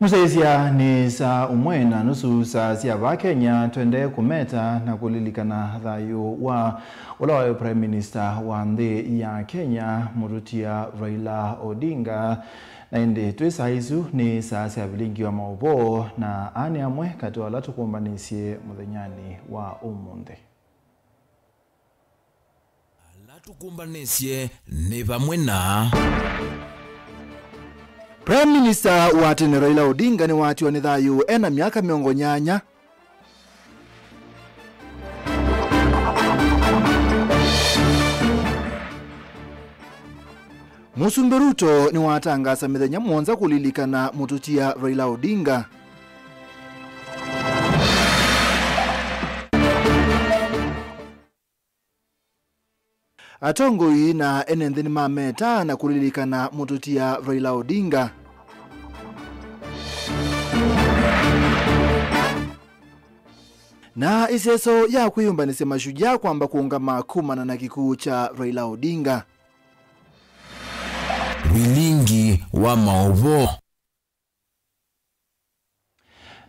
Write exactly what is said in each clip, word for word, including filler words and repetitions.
Tũsyaĩĩsya nĩ saa ũmwe na nusu saa sya vaa Kenya, twendee kũmeta na kũlilikana thayũ wa ũla waĩ Prime Minister wa nthĩ ya Kenya, mũtũtia Raila Odinga. Na ĩndĩ twĩ saa isu nĩ saa sya vilingi wa maũvoo, na aa nĩ amwe katĩ wa ala tũkũmbanĩsye mũthenyanĩ wa ũmũnthĩ. Ala tũkũmbanĩsye nĩ vamwe na Prime Minister wa tene Raila Odinga nĩwatiwa nĩ thayũ ena myaka mĩongo nyanya. Mũsumbĩ Ruto nĩwatangaasa mĩthenya mũonza kũlilikana mũtũtia Raila Odinga. Atongoi na ene nthĩ nĩmameta na kũlilikana mũtũtia Raila Odinga. Na ĩseso ya kwĩyũmbanĩsya mashujaa kwamba kũũngama kumana na kĩkw'ũ kya Raila Odinga. Vilingi wa maũvoo.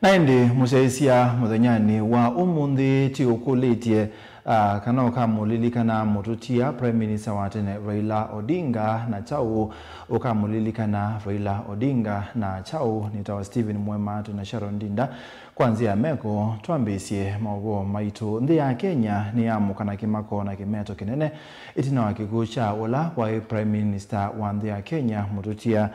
Na ĩndĩ mũsyaĩĩsya mũthenyanĩ wa ũmũnthĩ ti ũkũlĩtye, ah, kana ũkamũlilikana mũtũtia Prime Minister wa tene Raila Odinga na kyaũ, ũkamũlilikana Raila Odinga na kyaũ. Nĩtawa Stephen Mwema, twĩ na Sharon Ndinda. Kwa nzĩa ya meko, twambĩĩsye maũvoo maitũ. Nthĩ ya Kenya nĩyaamũka na kĩmako na kĩmeto kĩnene ĩtina wa kĩkw'ũ kya ũla waĩ Prime Minister wa nthĩ ya Kenya, mũtũtia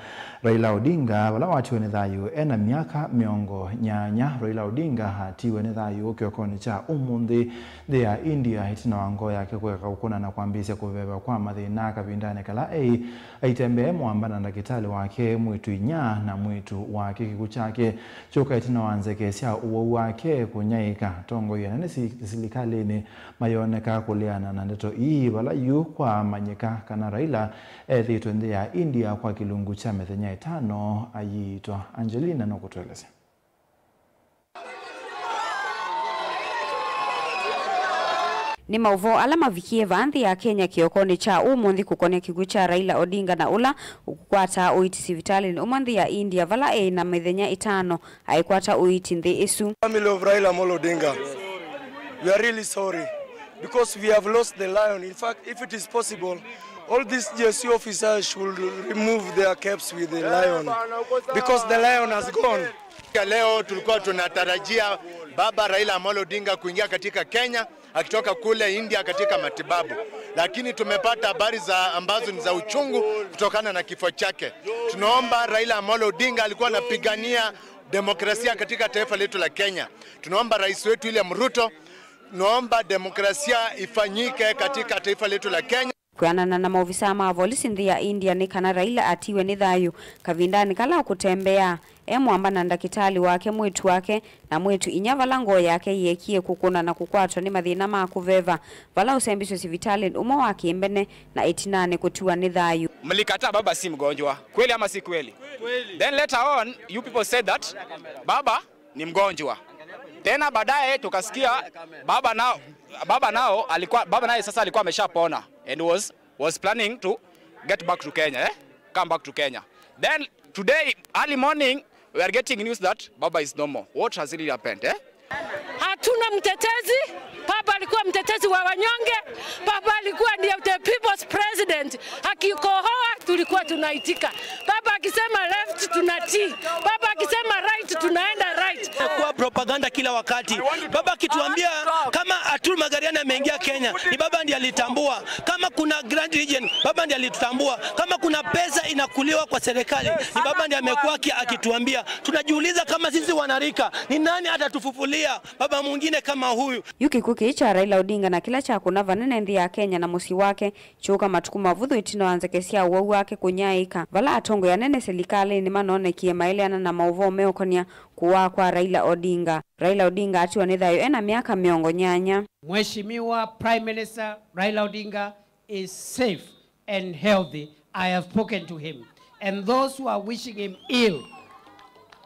Raila Odinga, vala watiwe nĩ thayũ ena myaka mĩongo nyanya. Raila Odinga atiwe nĩ thayũ kĩokonĩ kya ũmũnthĩ nthĩ ya India, ĩtina wa ngoo yake kũeka kũkũna na kwambĩĩsya kũveva kwa mathĩna kavindanĩ kala eĩ aitembea e mũamba na ndakĩtalĩ wake, mwĩĩtu-inyia na mwĩĩtu wake. Kĩkw'ũ kyake kyũka ĩtina wa nzeke sya ũwau wake kũnyaĩĩka. Atongoi anene si-, silikalĩnĩ mayoneka kũleana na ndeto ii, vala yu kwamanyĩka kana Raila ethĩĩtwe nthĩ ya India kwa kĩlungu kya mĩthenya ĩtano ayiitwa. Angelina nũkũtũelesya. Nĩ maũvoo ala mavikie vaa nthĩ ya Kenya kĩokonĩ kya ũmũnthĩ kũkonĩa kĩkw'ũ kya Raila Odinga na ũla ũkũkwataa ũiiti sivitalĩnĩ ũmwe nthĩ ya India, vala eĩ na mĩthenya ĩtano aikwata ũiiti nthĩ ĩsu. Family of Raila Amolo Odinga, we are really sorry because we have lost the lion. In fact, if it is possible, all these G S U officers should remove their caps with the lion because the lion has gone. Ya leo tulikuwa tunatarajia Baba Raila Amolo Odinga kuingia katika Kenya akitoka kule India katika matibabu, lakini tumepata habari za, ambazo ni za uchungu kutokana na kifo chake. Tunaomba, Raila Amolo Odinga alikuwa anapigania demokrasia katika taifa letu la Kenya. Tunaomba rais wetu William Ruto, tunaomba demokrasia ifanyike katika taifa letu la Kenya. Kwĩanana na maovisaa ma volisi nthĩ ya India, nĩ kana Raila atiwe nĩ thayũ kavindanĩ kala ũkũtembeaa e mũamba na ndakĩtalĩ wake, mwĩĩtu wake, na mwĩĩtu-inyia, vala ngoo yake yeekie kũkũna na kũkwatwa nĩ mathĩna ma kũveva, vala ũsembiswe sivitalĩnĩ ũmwe wa kĩmbene na ĩtinanĩ kũtiwa nĩ thayũ. Mlikataa baba si mgonjwa. Kweli ama si kweli? Then later on, you people said that baba ni mgonjwa. Tena baadaye tukasikia baba nao, baba nao alikuwa, baba naye sasa alikuwa ameshapona and was, was planning to get back to Kenya, eh? Come back to Kenya. Then today, early morning, we are getting news that baba is normal. What has really happened, eh? Hatuna mtetezi. Baba alikuwa mtetezi wa wanyonge. Baba alikuwa ndiye the people's president. Akikohoa, tulikuwa tunaitika. Baba akisema left, tunatii. Baba akisema right, tunaenda right. Kwa propaganda kila wakati. Baba akituambia kama Arturo Magariani ameingia Kenya, ni baba ndiye alitambua. Kama kuna Grand Region, baba ndiye alitutambua. Kama kuna pesa inakuliwa kwa serikali, ni baba ndiye amekuwa aki-, akituambia. Tunajiuliza kama sisi wanarika, ni nani atatufufulia baba mwingine kama huyu? Yu kĩkw'ũ kĩĩ kya Raila Odinga na kĩla kyakũna vanene nthĩ ya Kenya na mũsyĩ wake kyũka matukũ mavũthũ ĩtina wa nzeke sya ũwau wake kũnyaĩĩka, vala atongoi anene silikalĩnĩ manoonekie maeleana na maũvoo meũkonĩa kũwaa kwa Raila Odinga. Raila Odinga atiwa nĩ thayũ ena myaka mĩongo nyanya. Mheshimiwa Prime Minister Raila Odinga is safe and healthy. I have spoken to him. And those who are wishing him ill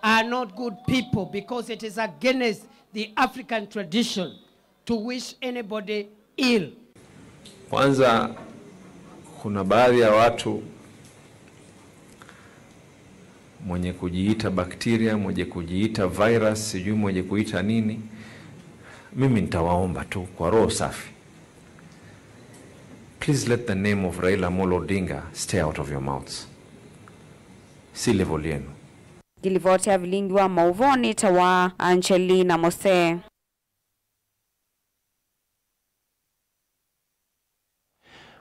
are not good people, because it is against the African tradition to wish anybody ill. Kwanza, kuna baadhi ya watu Mwenye kujiita bacteria, mwenye kujiita virus, sijui mwenye kuita nini, mimi nitawaomba tu kwa roho safi, please let the name of Raila Amolo Odinga stay out of your mouths. Si level yenu. Ngilivoti ya vilingi wa mauvoo nĩ ta wa Angelina Mose.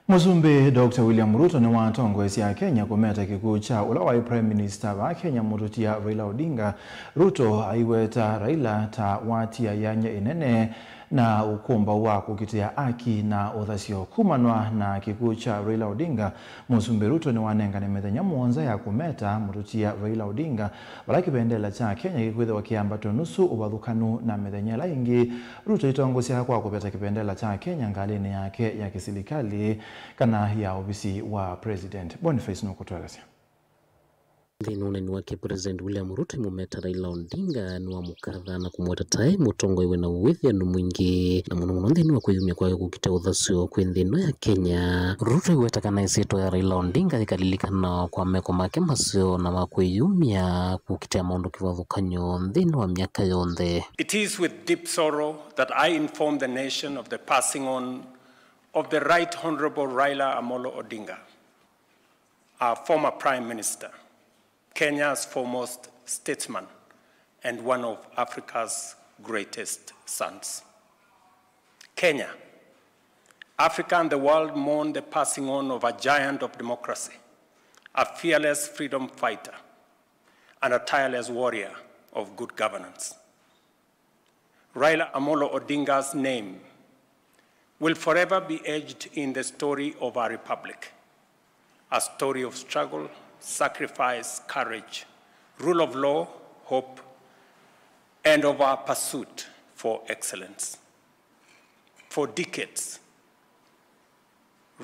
Mũsumbĩ Doctor William Ruto nĩwatongoesya Akenya kũmeta kĩkw'ũ kya ũla waĩ Prime Minister wa Kenya, mũtũtia Raila Odinga. Ruto aiweta Raila ta watia yanya ĩnene na ũkũmbaũ wa kũkitĩa aki na ũthasyo. Kumanwa na kĩkw'ũ kya Raila Odinga, Mũsumbĩ Ruto nĩwanengane mĩthenya mũonza ya kũmeta mũtũtia Raila Odinga, vala kĩvendela kya Kenya kĩkwĩthĩwa kĩambatwe nusu ũvathũkanu na mĩthenya ĩla ĩngĩ Ruto aitongosya kwa kũveta kĩvendela kya Kenya ngalĩnĩ yake ya kĩsilikalĩ kana ya ovisi wa President. Boniface nũkũtũelesya. Nthĩnĩ wa ũneeni wake, President William Ruto aimũmeta Raila Odinga, nĩwamũkatha na kũmweta ta e mũtongoi wĩ na wĩthĩano mwingĩ, na mũno mũno nthĩnĩ wa kwĩyumya kwake kũkita ũthasyo kwĩ nthĩ ĩno ya Kenya. Ruto aiweta kana ĩsyĩtwa ya Raila Odinga yĩkalilikanwa kwa meko make maseo na ma kwĩyumya kũkitĩa maũndũ kĩvathũkany'o nthĩnĩ wa myaka yonthe. It is with deep sorrow that I inform the nation of the passing on of the Right Honorable Raila Amolo Odinga, our former Prime Minister, Kenya's foremost statesman, and one of Africa's greatest sons. Kenya, Africa and the world mourn the passing on of a giant of democracy, a fearless freedom fighter, and a tireless warrior of good governance. Raila Amolo Odinga's name will forever be etched in the story of our republic, a story of struggle, sacrifice, courage, rule of law, hope, and of our pursuit for excellence. For decades,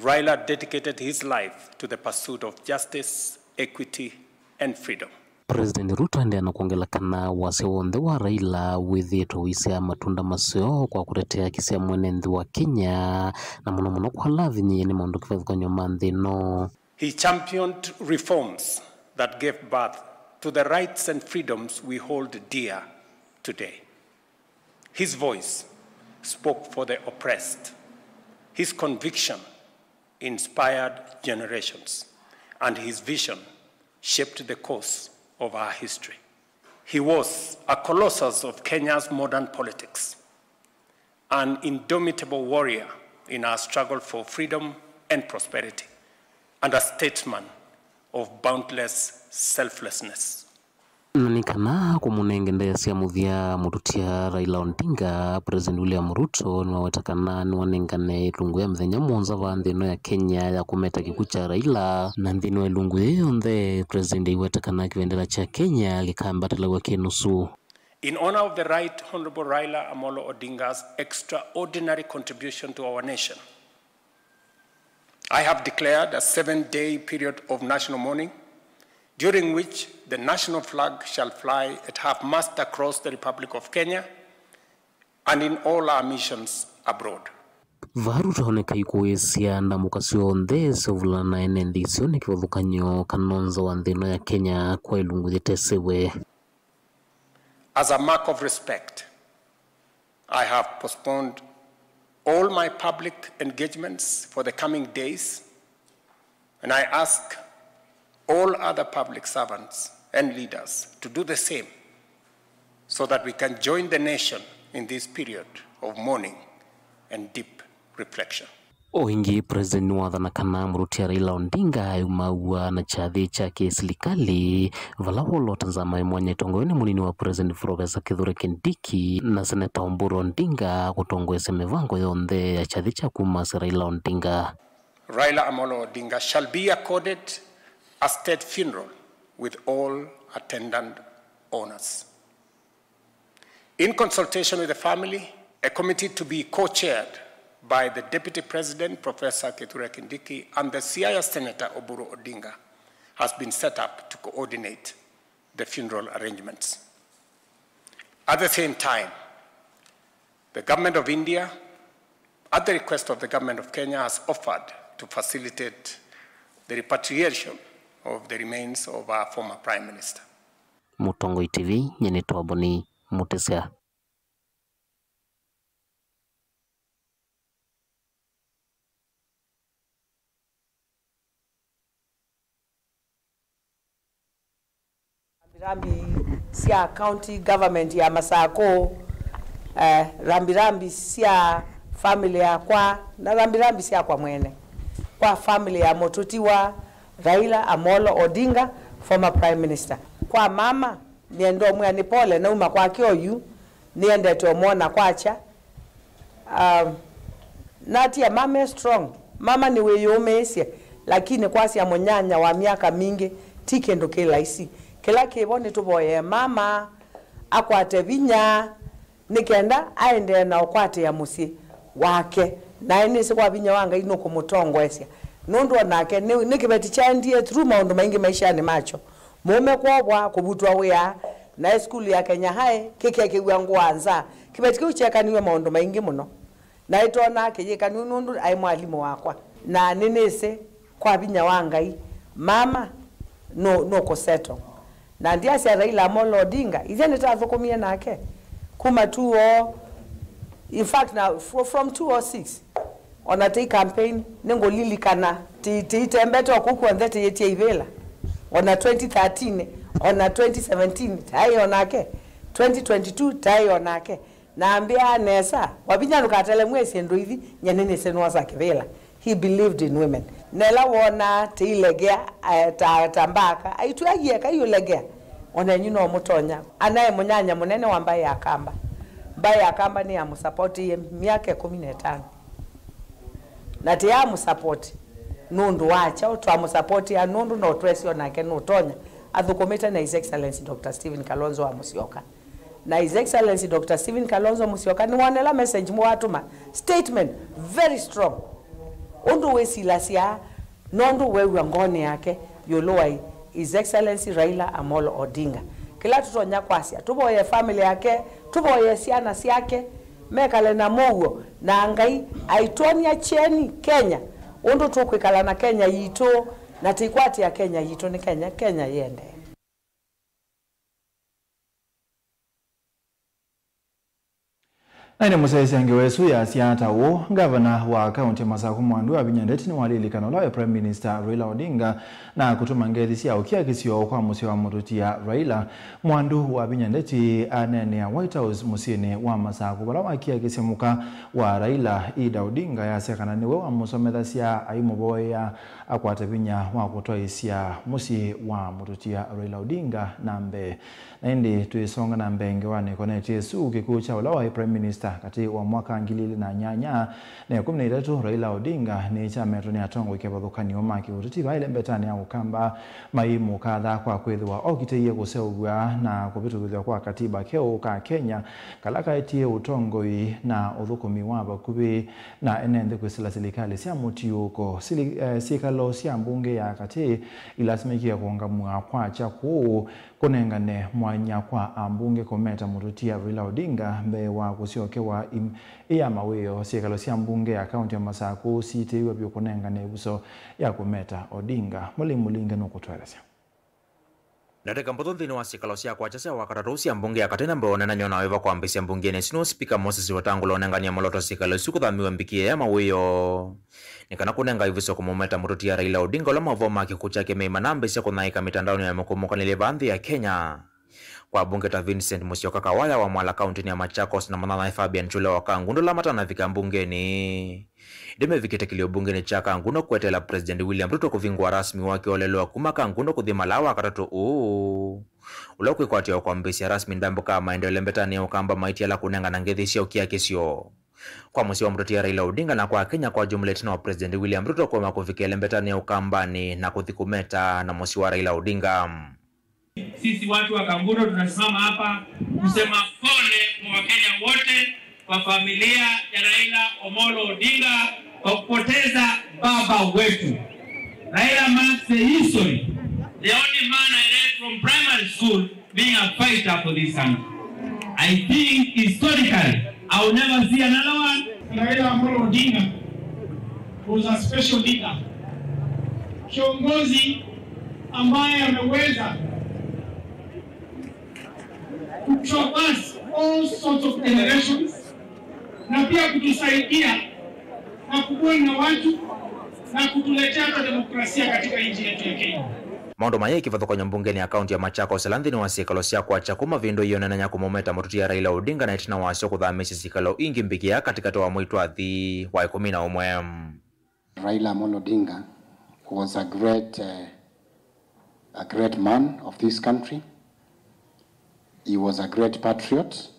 Raila dedicated his life to the pursuit of justice, equity, and freedom. President Ruto aendeea na kwongela kana wasya w'onthe wa Raila wĩthĩĩtwe ũisyaa matunda maseo kwa kũtetea haki sya mwene nthĩ wa Kenya, na mũno mũno kwa ala avinyĩĩe nĩ maũndũ kĩvathũkany'o ma nthĩ ĩno. He championed reforms that gave birth to the rights and freedoms we hold dear today. His voice spoke for the oppressed. His conviction inspired generations, and his vision shaped the course of our history. He was a colossus of Kenya's modern politics, an indomitable warrior in our struggle for freedom and prosperity, and a statesman of boundless selflessness. Na nĩ kana kũmũnenge ndaĩa sya mũthya mũtũtia Raila Odinga, President William Ruto nĩwaweta kana nĩwanengane ĩlungu ya mĩthenya mũonza vaa nthĩ ĩno ya Kenya ya kũmeta kĩkw'ũ kya Raila. Na nthĩnĩ wa ĩlungu yĩĩ yonthe, President aiweta kana kĩvendela kya Kenya kĩkambatalaw'a kĩ nusu. In honor of the Right Honorable Raila Amolo Odinga's extraordinary contribution to our nation, I have declared a seven-day period of national mourning, during which the national flag shall fly at half-mast across the Republic of Kenya and in all our missions abroad. Vaa Ruto oneka aikũĩĩsya ndamũka syonthe seũvulana na ene nthĩ isio nĩ kĩvathũkany'o kana nza wa nthĩ ĩno ya Kenya kwa ĩlungu yĩtesĩwe. As a mark of respect, I have postponed all my public engagements for the coming days, and I ask all other public servants and leaders to do the same, so that we can join the nation in this period of mourning and deep reflection. O ĩngĩ, President nĩwathana kana mũtũtia Raila Odinga ayumaw'a na kyathĩ kya kĩsilikalĩ, vala wolota nzama ya mwanya ĩtongoew'e nĩ mũnini wa President Professor Kithure Kindiki na Seneta Oburu Odinga kũtongoesya mĩvango yonthe ya kyathĩ kya kumasya Raila Odinga. Raila Amolo Odinga shall be accorded a state funeral with all attendant honors. In consultation with the family, a committee to be co-chaired by the Deputy President, Professor Kithure Kindiki, and the Siaya Senator Oburu Odinga has been set up to coordinate the funeral arrangements. At the same time, the Government of India, at the request of the Government of Kenya, has offered to facilitate the repatriation of the remains of our former Prime Minister. Mũtongoi T V, nyie nĩ Twaboni Mũtĩsya. Rambirambi sya county government ya Masakũ, eh, rambirambi sya family yakwa, na rambirambi syakwa mwene kwa family ya mũtũtiwa Raila Amolo Odinga, former Prime Minister. Kwa mama, nĩenda ũmwĩa nĩ pole, nauma kwake oyu, nĩendete ũmwona kwakya. Um, natia mama e strong. Mama nĩwĩyũmĩĩsye, lakini kwasya mũnyanya wa myaka mingĩ ti kĩndũ kĩ laisi. Kĩla kĩvo nĩtũvoyee mama akwate vinya, nĩ kenda aendee na ũkwatĩa mũsyĩ wake. Naĩ nĩsĩ kwa vinya wa Ngai nũkũmũtongoesya, nũndũ o nake nĩ, nĩ kĩveti kyaendie through maũndũ maingĩ maishanĩ makyo. Mũũme kwovwa, kũvutwa wĩa, naĩ sukulu ya Kenya High kĩkekĩw'a ngũa nza. Kĩveti kĩu kyekaniw'e maũndũ maingĩ mũno. Naĩ twonaa kĩyĩkanĩu nũndũ aĩ mwalimũ wakwa. Na nĩnĩsĩ kwa vinya wa Ngai, mama nũ, nũkũsettle. Na ndyasya Raila Amolo Odinga, ithyĩ nĩtathũkũmie nake kuma two oh, in fact, na fro-, from two oh six, ona tei campaign, nĩngũlilikana, ti, tiitembete o kũu kw'onthe tĩyĩtie ivĩla, ona twenty thirteen, ona twenty seventeen, taĩ o nake, twenty twenty-two, taĩ o nake. Na ambĩaa nesa, Wavinya ndũkatelemw'e syĩndũ ithi, nyie nĩnĩsĩ nĩwosa kĩvĩla. He believed in women. Na ĩla woonaa tĩilegea, eh, ta, ta mbaka, aitw'a aieka iũlegea, o nenyu no mũtonya. Anaĩ mũnyanya mũnene wa mbaĩ ya Kamba. Mbaĩ ya Kamba nĩyamũsapotĩie myaka ĩkũmi na ĩtano. Na tĩyamũsapoti nũndũ wa kyaũ, twamũsapotia nũndũ no twesĩ o nake nũtonya, athũkũmĩte na His Excellency Doctor Stephen Kalonzo wa Musyoka. Na His Excellency Doctor Stephen Kalonzo Musyoka nĩwonela message mwatũma, statement very strong, ũndũ wĩsilasya, nũndũ weew'a ngoonĩ yake ĩũlũ wa His Excellency Raila Amolo Odinga. Kĩla tũtonya kwasya, tũvoye family yake, tũvoye syana syake, mekale na mũuo, na Ngai aitwony'a kyeni Kenya, ũndũ tũkwĩkala na Kenya yitũ, na tĩikwatĩa Kenya yitũ nĩ Kenya, Kenya yĩendee. Na ĩndĩ mũsyaĩĩsya ngewa ĩsu yasya ata ũũ, ngavana wa kaũntĩ ya Masakũ Mwandu Wavinya Ndeti nĩwalilikana ũla waĩ Prime Minister Raila Odinga na kũtũma ngethi sya ũkiakisyo kwa mũsyĩ wa mũtũtia Raila. Mwandu Wavinya Ndeti aneenea White House mũsyĩnĩ wa Masakũ vala wakiakisye mũka wa Raila, Ida Odinga, yasya kana nĩwe wamũsomethasya aimũvoyea akwate vinya wa kũtwaĩĩsya mũsyĩ wa mũtũtia Raila Odinga na mbee. Na ĩndĩ twĩsonga na mbee ngewanĩ ĩkonetye ĩsu, kĩkw'ũ kya ũla waĩ Prime Minister katĩ wa mwaka ngili ilĩ na nyanya na ĩkũmi na itatũ, Raila Odinga, nĩkyametwe nĩ atongoi kĩvathũkany'o ma kĩũteti vaa ĩlembetanĩ ya Ũkamba maimũkatha kwa kwĩthĩwa okitĩie kũseũvw'a na kũvĩtũkĩthw'a kwa katiba keũ ka Kenya kala kaetie ũtongoi na ũthũkũmi wa vakuvĩ na ene nthĩ kwĩsĩla silikalĩ sya mũtiũko. Sili-, eh, syĩkalo sya mbunge ya katĩ ilasimĩkie kũũngamw'a kwakya kũũ kũnengane mwanya kwa ambunge kũmeta mũtũtia Raila Odinga mbee wa kũsyokewa im-, ĩ ya mawĩo. Syĩkalo sya mbunge ya kaũntĩ ya Masakũ siitĩĩw'e vyũ kũnengane ĩvuso ya kũmeta Odinga. Mũlei Mũlinge nũkũtũelesya. Ndatĩka mbũthũ nthĩnĩ wa syĩkalo sya kwakya sya Wakatatũ sya mbunge ya katĩ na mbee wa ũnenany'o na wĩva kwambĩĩsya mbungenĩ ĩsu nĩwe Spika Moses Wetangula ũnenganie mwolooto syĩkalo isu kũthamĩw'a mbikĩ ya mawĩo. Nĩ kana kũnenga ĩvuso kũmũmeta mũtũtia Raila Odinga ũla maũvoo ma kĩkw'ũ kyake meima na mbĩsya kũnyaĩĩka mĩtandaonĩ ya mũkũmũkanĩlye vaa nthĩ ya Kenya. Kwa ambunge ta Vincent Musyoka Kawaya wa Mwala kaũntĩnĩ ya Machakos na mũnyanyae Fabian Chule wa Kangundo ala matanavika mbungenĩ. Ĩndĩ mevikĩte kĩlio mbungenĩ kya Kangundo kweteela President William Ruto kũvingũa rasmi wake wa ũlelwa kuma Kangundo kũthi Malaa Wakatatũ ũũ. Ũla ũkwĩkwatya o kwambĩĩsya rasmi ndambũka ya maendeeo lembetanĩ ya Ũkamba maitiala kũnengana ngethi sya ũkiakĩsyo. Kwa mũsyĩ wa mũtũtia Raila Odinga na kwa Akenya kwa jumla ĩtina wa President William Ruto kũema kũvika ĩlembetanĩ ya Ũkambanĩ na kũthi kũmeta na mũsyĩ wa Raila Odinga. Sisi watu wa Kangundo tunasimama hapa kusema pole kwa Wakenya wote kwa familia ya Raila Omolo Odinga kwa kupoteza baba wetu. Raila marks the history. The only man I read from primary school being a fighter for this country. I think historically, I will never see another one. Raila Amolo Odinga was a special leader. Kiongozi ambaye ameweza kutraverse all sorts of generations na pia kutusaidia na kujoin na watu na kutuletea hata demokrasia katika nchi yetu ya Kenya. Maũndũ mayĩ kĩvathũkany'o mbungenĩ ya kaunti ya Machakos, ĩla nthĩnĩ wa syĩkalo sya kwakya kuma vĩndũ ĩonananya kũmũmeta mũtũtia Raila Odinga na ĩtina wasyo kũthamĩsya syĩkalo ingĩ mbikĩa katĩkatĩ wa mwei twa athi wa ĩkũmi na ũmwe. Raila Amolo Odinga was a great, uh, a great man of this country. He was a great patriot.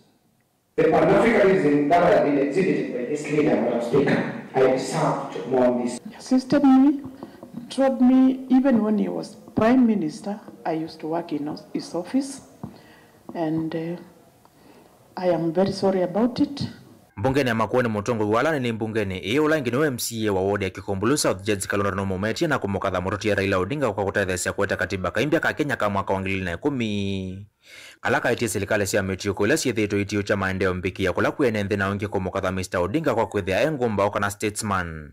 The Pan-Africanism that has been exhibited by this leader, Madam Speaker, I deserve to mourn this. He assisted me, told me, even when he was Prime Minister, I used to work in os-, his office, and, uh, I am very sorry about it. Mbungenĩ ya Makueni, mũtongoi wa ala anini mbungenĩ ĩĩ, ũla ĩngĩ nĩwe M C A wa ward ya Kikumbulu South, Judge Kalonda, nũmũmetie na kũmũkatha mũtũtia Raila Odinga kwa kũtetheesya kũete katiba kaimbya ka Kenya ka mwaka wa ngili ilĩ na ĩkũmi, kala kaetie silikalĩ sya mĩtiũko ila syĩthĩĩtwe itiũkya maendeeo mbikĩa kũla kwĩ ene nthĩ na ũngĩ kũmũkatha Mister Odinga kwa kwĩthĩa e ngũmbaũ kana statesman,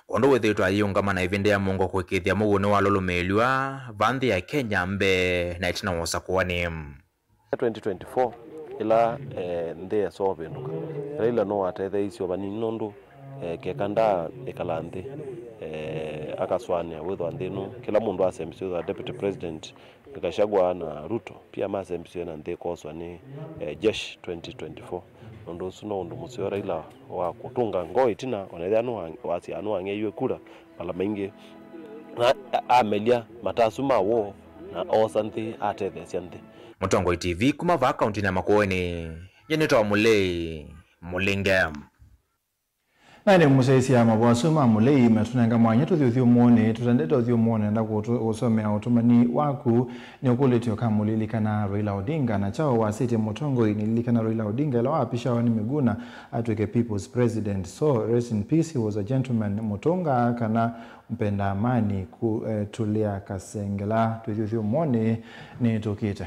kwondũ wĩthĩĩtwe ayĩũngama na ĩvinda ya mũongo kũĩkĩĩthya mũuo nĩwalũlũmĩĩlw'a va nthĩ ya Kenya mbee na ĩtina wa ũsakũani. Twenty twenty-four, ĩla, eh, nthĩ yesa ũvĩndũka, Raila nũwatetheeisye o vanini, nũndũ, eh, keka ndaa ĩkala nthĩ, eh, akasũanĩa wĩthwa nthĩ ĩno, kĩla mũndũ asembisye wĩthwa deputy president, Gachagua na Ruto pia masembisye na nthĩ ĩkoswa nĩ, eh, jeshi twenty twenty-four. Nũndũ ũsu no ũndũ mũseo Raila wa kũtũnga ngoo ĩtina, ona ethĩwa nũwa-, wasyaa nũwang'eiwe kura mala maingĩ, na a-, amelya mata asu ma woo na oosa nthĩ, atetheesya nthĩ. Mũtongoi T V kuma vaa kauntinĩ ya Makueni, nyie nĩtawa Mũlei Mũlinge. Na ĩndĩ mũsyaĩĩsya mavoo asu ma Mũlei matũnenga mwanya tũthi ũthyũmũonĩ, tũtendete ũthyũmũonĩ, nenda kũtũ-, kũsomea ũtũmani waku. Nĩũkũlĩtye ũkamũlilikana Raila Odinga, na kyaũ wasĩtye mũtongoi? Nĩlilikana Raila Odinga ĩla waapishawa nĩ Miguna atw'ĩke People's President. So, rest in peace, he was a gentleman. Mũtũnga kana mpenda amani ku-, eh, Tulia Kasengela. Twĩthi ũthyũmũonĩ nĩtũkĩte.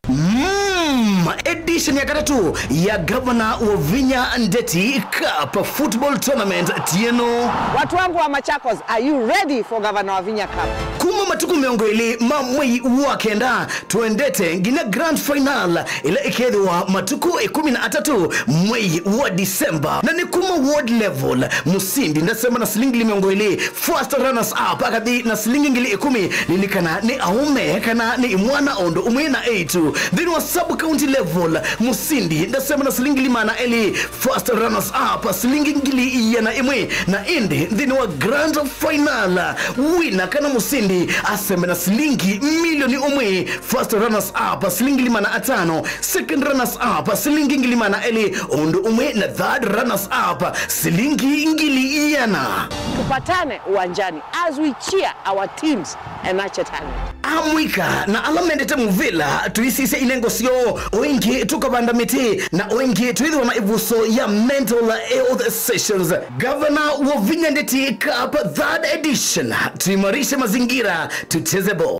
Mm, edition ya katatũ ya Governor Wavinya Ndeti Cup Football Tournament ti ĩno. Watu wangu wa Machakos, are you ready for Governor Wavinya Cup? Kuma matukũ mĩongo ĩlĩ ma mwei wa kenda, tũendete nginya grand final, ĩla ĩkethĩwa matukũ ĩkũmi na atatũ mwei wa December. Na nĩ kuma ward level, mũsindi ndasema na silingi ngili mĩongo ĩlĩ, first runners up akathi na silingi ngili ĩkũmi. Lilikana nĩ aũme kana nĩ imwana o ũndũ ũmwe na eĩtu. Nthĩnĩ wa sub county level, mũsindi ndasema na silingi ngili maana elĩ, first runners up silingi ngili iana ĩmwe, na ĩndĩ nthĩnĩ wa grand final, wina kana mũsindi asembe na silingi milioni ũmwe, first runners up silingi ngili maana atano, second runners up silingi ngili maana elĩ, o ũndũ ũmwe na third runners up silingi ngili iana. Tupatane uwanjani as we cheer our teams and nurture talent. Amũika na ala mendete mũvĩla, tũisisya inengo syoo, o ĩngĩ tũkavanda mĩtĩ, na o ĩngĩ twĩthĩwa na ĩvuso ya mental health sessions. Governor Wavinya Ndeti Cup third edition, tuimarishe mazingira, tucheze ball.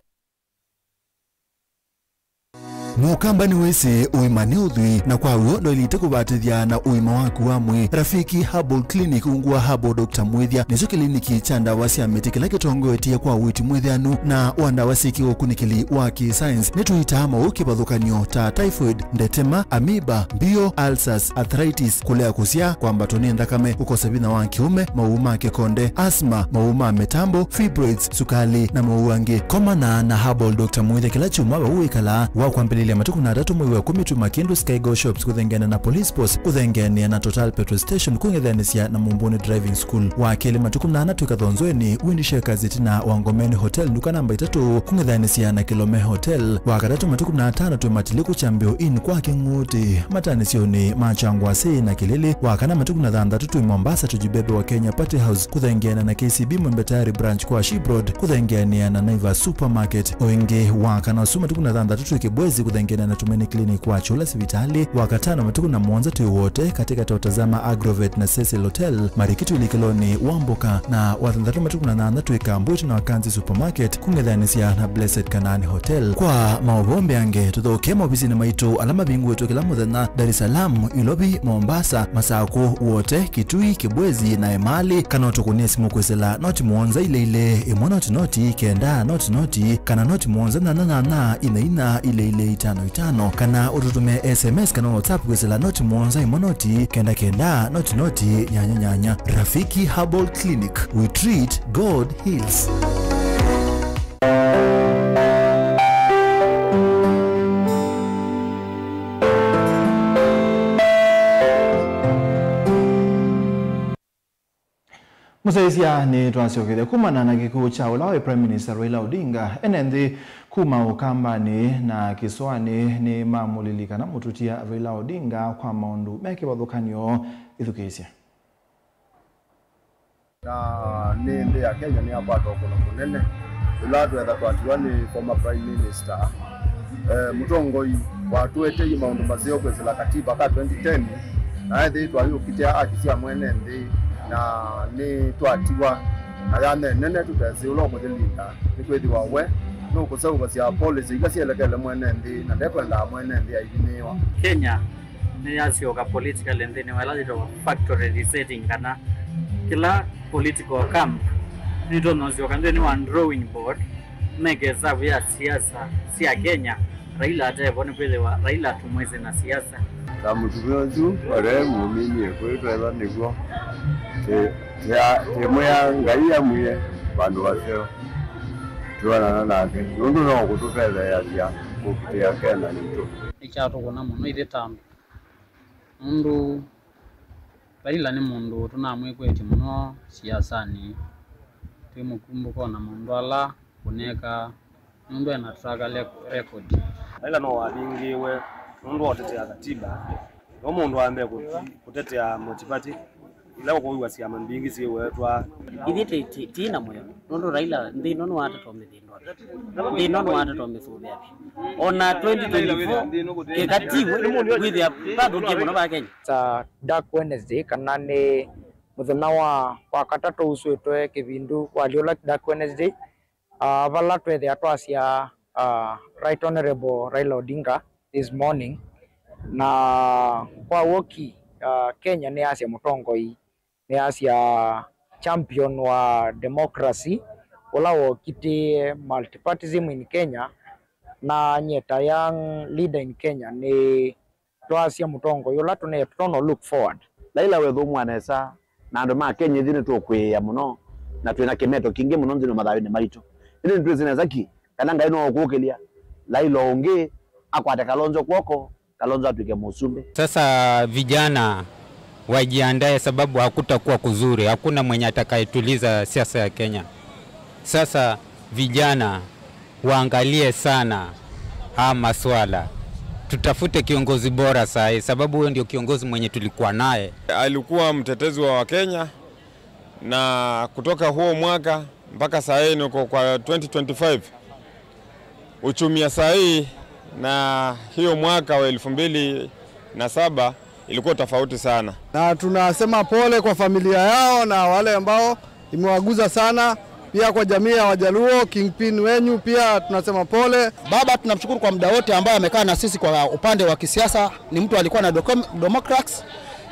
Mũkamba nĩwĩsĩ ũima nĩ ũthwii, na kwa w'o ndwaĩlĩte kũvatĩthya na ũima waku wa mwĩĩ. Rafiki Herbal Clinic, ungu wa Herbal Doctor Mwĩthya, nĩkyo kĩliniki kya ndawa sya mĩtĩ kĩla kĩtongoetye kwa ũiiti mwĩthĩanu na wa ndawa syĩ kĩũkunĩkĩli wa kĩ-science. Nĩtũitaa maũũ kĩvathũkany'o ta typhoid, ndetema, amoeba, mbio, ulcers, arthritis, kũlea kũsyaa, kwambatwa nĩ nthakame, kũkosa vinya wa kĩũme, maũũ ma kĩkonde, asthma, maũũ ma mĩtambo, fibroids, sukali, na maũũ angĩ. Komana na Herbal Doctor Mwĩthya kĩla kyumwa vau wĩkalaa. Wa kwambĩlĩlya matukũ na atatũ mwei wa ĩkũmi, tuma kĩndũ Skygo Shops kũthengeana na Police Post, kũthengeanĩa na Total Petrol Station, kũng'ethanĩsya na Mumbuni Driving School. Wa kelĩ, matukũ na ana twĩ Kathonzweni, Wind Shakers ĩtina wa Ngomeni Hotel, nduka namba itatũ, kũng'ethanĩsya na Kilome Hotel. Wa katatũ, matukũ na atano twĩ Matiliku Kyambĩo Inn kwa Kĩng'ũtĩ, matanĩsyonĩ ma Kyangwasĩ na Kĩlĩlĩ. Wa kana, matukũ na thanthatũ twĩ Mombasa, Tujibebe wa Kenya Party House, kũthengeana na K C B Mwembe Tayari Branch kwa Ship Road, kũthengeanĩa na Naivas Supermarket. O ĩngĩ, wa kana ũsu, matukũ na thanthatũ twĩ Kibwezi, Thengene na Tumaini Clinic wa Kyũla sivitalĩ, Wakatano matukũ na mũonza twĩ Wote, katĩkatĩ wa Tazama Agrovet na Cecil Hotel, Marikiti ũlikĩlonĩ wa Mboka, na Wathanthatũ matukũ na nyanya twĩ Kambwĩtĩ na Wakanzi Supermarket, kũng'ethanĩsya na Blessed Kanaani Hotel. Kwa maũvoo mbeange, tũthokee maovisinĩ maitũ ala mavingũĩtwe kĩla mũthenya, Dar es Salaam, Ilovi, Mombasa, Masakũ, Wote, Kitui, Kibwezi na Emali, kana ũtũkũnĩe simũ kwĩsĩla noti mũonza ilĩ ilĩ, ĩmwe noti noti, kenda noti noti, kana noti mũonza nyanya nyanya, inya inya, ilĩ ilĩ, itano itano, kana ũtũtũmĩe S M S kana WhatsApp kwĩsĩla noti mũonza ĩmwe noti, kenda kenda, noti noti, nyanya nyanya. Rafiki Herbal Clinic, we treat, God heals. Mũsyaĩĩsya, nĩtwasyokethya kumana na kĩkw'ũ kya ũla waĩ Prime Minister Raila Odinga ene nthĩ kuma Ũkambanĩ na Kĩsũanĩ nĩmamũlilikana mũtutia Raila Odinga kwa maũndũ me kĩvathũkany'o. Ĩthukĩĩsye. Na nĩ nthĩ ya Kenya nĩyakwata ũkũno mũnene, ĩla twetha twatiwa nĩ former Prime Minister, eh, mũtongoi watũeteie maũndũ maseo kwĩsĩla katiba ka twenty ten, na ethĩĩtwe ayũkitĩa haki sya mwene nthĩ, na nĩtwatiwa na yanya ĩnene tũtesĩ ũla ũkũyĩlinda, nĩkwĩthĩwa we nũkũseũvasya policy ila syelekele mwene nthĩ, na ndekwendaa mwene nthĩ aivinĩĩwa. Kenya nĩyasyoka politically nthĩnĩ wa ĩla yĩtawa factory resetting, kana kĩla political camp nĩtonya ũsyoka nthĩnĩ wa drawing board, meke hesavu ya siasa sya Kenya, Raila atevo, nĩkwĩthĩwa Raila tũmwĩsĩ na siasa. Ta mũtumĩa ũsu ũte mũminie, kwĩ twetha nĩkw'o tĩ-, tĩa-, tĩmwĩa Ngai amwie vandũ vaseo twĩonana nake, nũndũ no kũtũtetheeasya kũkitĩa Kenya yitũ. Nĩkyatũkũna mũno ithyĩ ta andũ, nũndũ Raila nĩ mũndũ tũnamwĩkwetye mũno siasanĩ twĩ mũkumbũko na maũndũ ala ũneekaa, nũndũ ena track rec-, record. Raila no wavingĩĩwe nũndũ wa ũtetea katiba, no mũndũ wa mbee kũ-, kũtetea multiparty, ĩla ũkũw'a syama mbingĩ syĩwetwa. Ithyĩ tĩ, tĩ, tĩ na mũyo, nũndũ Raila nthĩ ĩno nĩwatata ũmĩthĩndwa. Nthĩ ĩno nĩwatata ũmĩsũvĩa vyũ. O na twenty twenty-four, kĩkatiwe, wĩthĩa vathũkie mũno va Kenya. Ta Dark Wednesday, kana nĩ mũthenya wa, wa katatũ usũĩtwe kĩvindu kwa lyola Dark Wednesday, ah, vala twethĩa twasya, ah, Right Honorable Raila Odinga this morning. Na kwa w'o ki, ah, Kenya nĩyasya mũtongoi nĩasya champion wa democracy, ũla wokitĩe multipartism in Kenya, na nyie ta young leader in Kenya, nĩ twasya mũtongoi ũla tũne-, tũtono look forward. Raila wĩthũmũa nesa, na andũ ma Kenya ithyĩ nĩtũkwĩĩa mũno, na twĩ na kĩmeto kingĩ mũno nthĩnĩ wa mathayũnĩ maitũ. Ĩndĩ nĩtwĩsĩ nesa ki kana Ngai no ũkũkĩlya Raila ũngĩ akwate Kalonzo kw'oko, Kalonzo atw'ĩke mũsumbĩ. Sasa vijana wajiandae, sababu hakutakuwa kuzuri, hakuna mwenye atakayetuliza siasa ya Kenya. Sasa vijana waangalie sana haya maswala, tutafute kiongozi bora saa hii, sababu huyo ndio kiongozi mwenye tulikuwa naye. Alikuwa mtetezi wa Wakenya, na kutoka huo mwaka mpaka saa hii niko kwa twenty twenty-five. Uchumi ya saa hii na hiyo mwaka wa elfu mbili na saba ilikuwa tofauti sana. Na tunasema pole kwa familia yao na wale ambao imewaguza sana, pia kwa jamii ya Wajaluo, kingpin wenyu pia tunasema pole. Baba, tunamshukuru kwa muda wote ambaye amekaa na sisi kwa upande wa kisiasa. Ni mtu alikuwa na dokom-, democrats,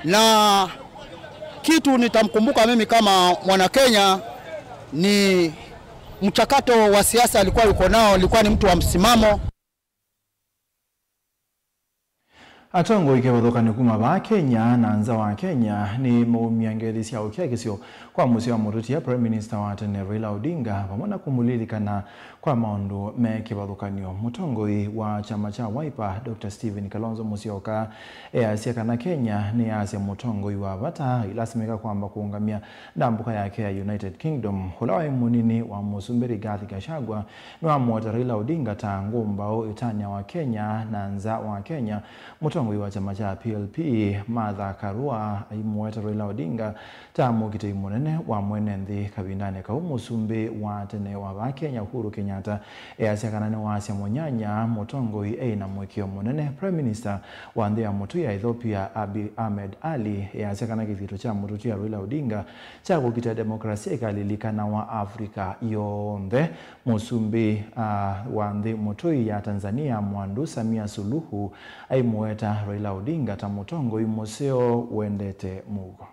na kitu nitamkumbuka mimi kama mwana Kenya ni mchakato wa siasa alikuwa yuko nao, alikuwa ni mtu wa msimamo. Atongoi kĩvathũkany'o kuma vaa Kenya na nza wa Kenya nĩmaumya ngethi sya ũkiakisyo kwa mũsyĩ wa mũtũtia Prime Minister wa tene Raila Odinga, vamwe na kũmũlilikana kwa maũndũ me kĩvathũkany'o. Mũtongoi wa kyama kya Wiper, Doctor Stephen Kalonzo Musyoka, easya kana Kenya nĩyasya mũtongoi wa vata, ilasimĩka kwamba kũũngamya ndambũka yake ya United Kingdom. Ũla waĩ mũnini wa mũsumbĩ Rigathi Gachagua nĩwamũweta Raila Odinga ta ngũmbaũ ĩtanyawa Kenya na nza wa Kenya. Mũtongoi wa kyama kya P L P, Martha Karua, aimũweta Raila Odinga ta mũkitĩi mũnene wa mwene nthĩ kavindanĩ kau mũsumbĩ wa tene wa vaa Kenya, Uhuru Kenyatta, Kenyatta easya kana nĩwasya mũnyanya mũtongoi eĩ na mũĩkĩĩo mũnene. Prime Minister wa nthĩ ya mũtũi ya Ethiopia, Abiy Ahmed Ali, easya kana kĩthito kya mũtũtwi ya Raila Odinga kya kũkita demokrasia ĩkalilikanawa Africa yonthe. Mũsumbĩ, ah, wa nthĩ mũtũi ya Tanzania, Mwandu Samia Suluhu, aimũweta Raila Odinga ta mũtongoi mũseo wendete mũuo.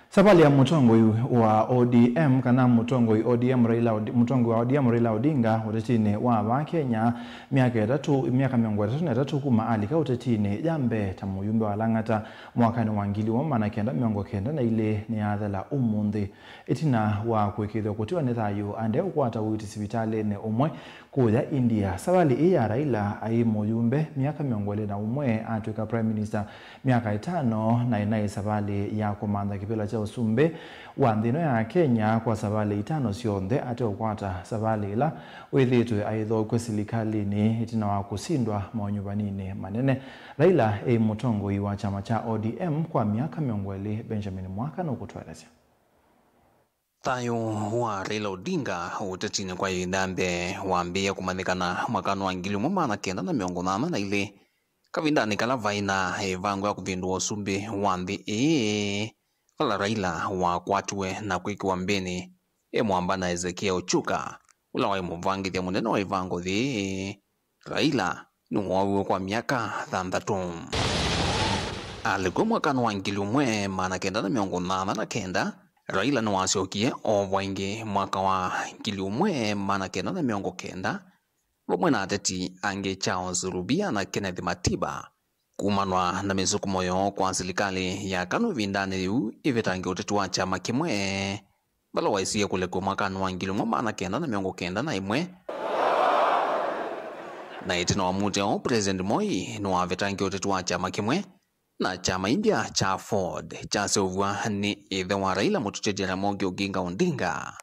Savalĩ ya mũtongoi wa O D M, kana mũtongoi O D M Raila Odi-, mũtongoi wa O D M Raila Odinga ũtetinĩ wa vaa Kenya, myaka ĩtatũ, myaka mĩongo ĩtatũ na ĩtatũ kuma alika ũtetinĩ ya mbee ta mũyumbe wa Lang'ata mwakanĩ wa ngili ĩmwe maana kenda mĩongo kenda na ilĩ nĩyathela ũmũnthĩ, ĩtina wa kũĩkĩĩthw'a kũtiwa nĩ thayũ aendee kũkwata ũiiti sivitalĩnĩ ũmwe kũya India. Savalĩ ĩĩ ya Raila aĩ mũyumbe myaka mĩongo ĩlĩ na ũmwe, atw'ĩka Prime Minister myaka ĩtano, na ĩnaĩ savalĩ ya kũmantha kĩvĩla kya ũsumbĩ wa nthĩ ĩno ya Kenya kwa savalĩ itano syonthe ateũkwata savalĩ ĩla wĩthĩĩtwe aithokw'e silikalĩnĩ ĩtina wa kũsindwa maũnyuvaninĩ manene. Raila e mũtongoi wa kyama kya O D M kwa myaka mĩongo ĩlĩ, Benjamin Mwaka nũkũtũelesya. Thayũ wa Raila Odinga ũtetinĩ kwa ĩvinda ya mbee wambĩĩe kũmanyĩkana mwakanĩ wa ngili ĩmwe maana kenda na mĩongo nyanya na ilĩ, kavindanĩ kala vaĩ na ĩvango ya kũvĩndũa ũsumbĩ wa nthĩ ĩĩ, vala Raila wakwatiwe na kwĩkĩwa mbĩnĩ e mwamba na Ezekiel Chuka, ũla waĩ mũvangĩthya mũnene wa ĩvango yĩĩ. Raila nĩwooviwe kwa myaka thanthatũ. Alikw'a mwakanĩ wa ngili ĩmwe maana kenda na mĩongo nyanya na kenda, Raila nĩwasyokie oovwa ĩngĩ mwaka wa ngili ĩmwe maana kenda na mĩongo kenda, vamwe na ateti angĩ Charles Rubia na Kenneth Matiba, kumanwa na mĩsukumo yoo kwa silikalĩ ya KANU ĩvindanĩ yĩu ĩvetange ũteti wa kyama kĩmwe, vala waisye kũlekw'a mwakanĩ wa ngili ĩmwe maana kenda na mĩongo kenda na ĩmwe. Na ĩtina wa mũtĩ ũũ, President Moi nĩwavetangie ũteti wa kyama kĩmwe, na kyama imbya kya Ford kyaseũvw'a nĩ ĩthe wa Raila, mũtũtĩ Jaramogi Oginga Odinga,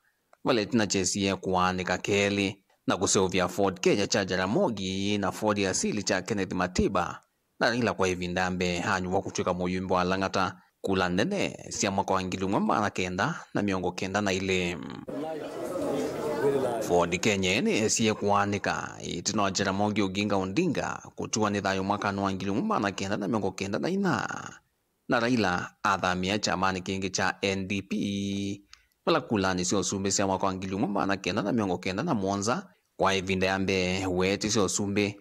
vala ĩtina kyesie kũaanĩka kelĩ na kũseũvya Ford Kenya kya Jaramogi na Ford Asili kya Kenneth Matiba, na Raila kwa ĩvinda ya mbee anyuwa kũtw'ĩka mũyumbe wa Lang'ata kula nene sya mwaka wa ngili ĩmwe maana kenda na mĩongo kenda na ilĩ. Ford Kenya nĩyesie kũaanĩka ĩtina wa Jaramogi Oginga Odinga kũtiwa nĩ thayũ mwakanĩ wa ngili ĩmwe maana kenda na mĩongo kenda na inya, na Raila athamĩĩa kyamanĩ kĩngĩ kya N D P, vala kulanĩ sya ũsumbĩ sya mwaka wa ngili ĩmwe maana kenda na mĩongo kenda na mũonza, kwa ĩvinda ya mbee weetĩsye ũsumbĩ,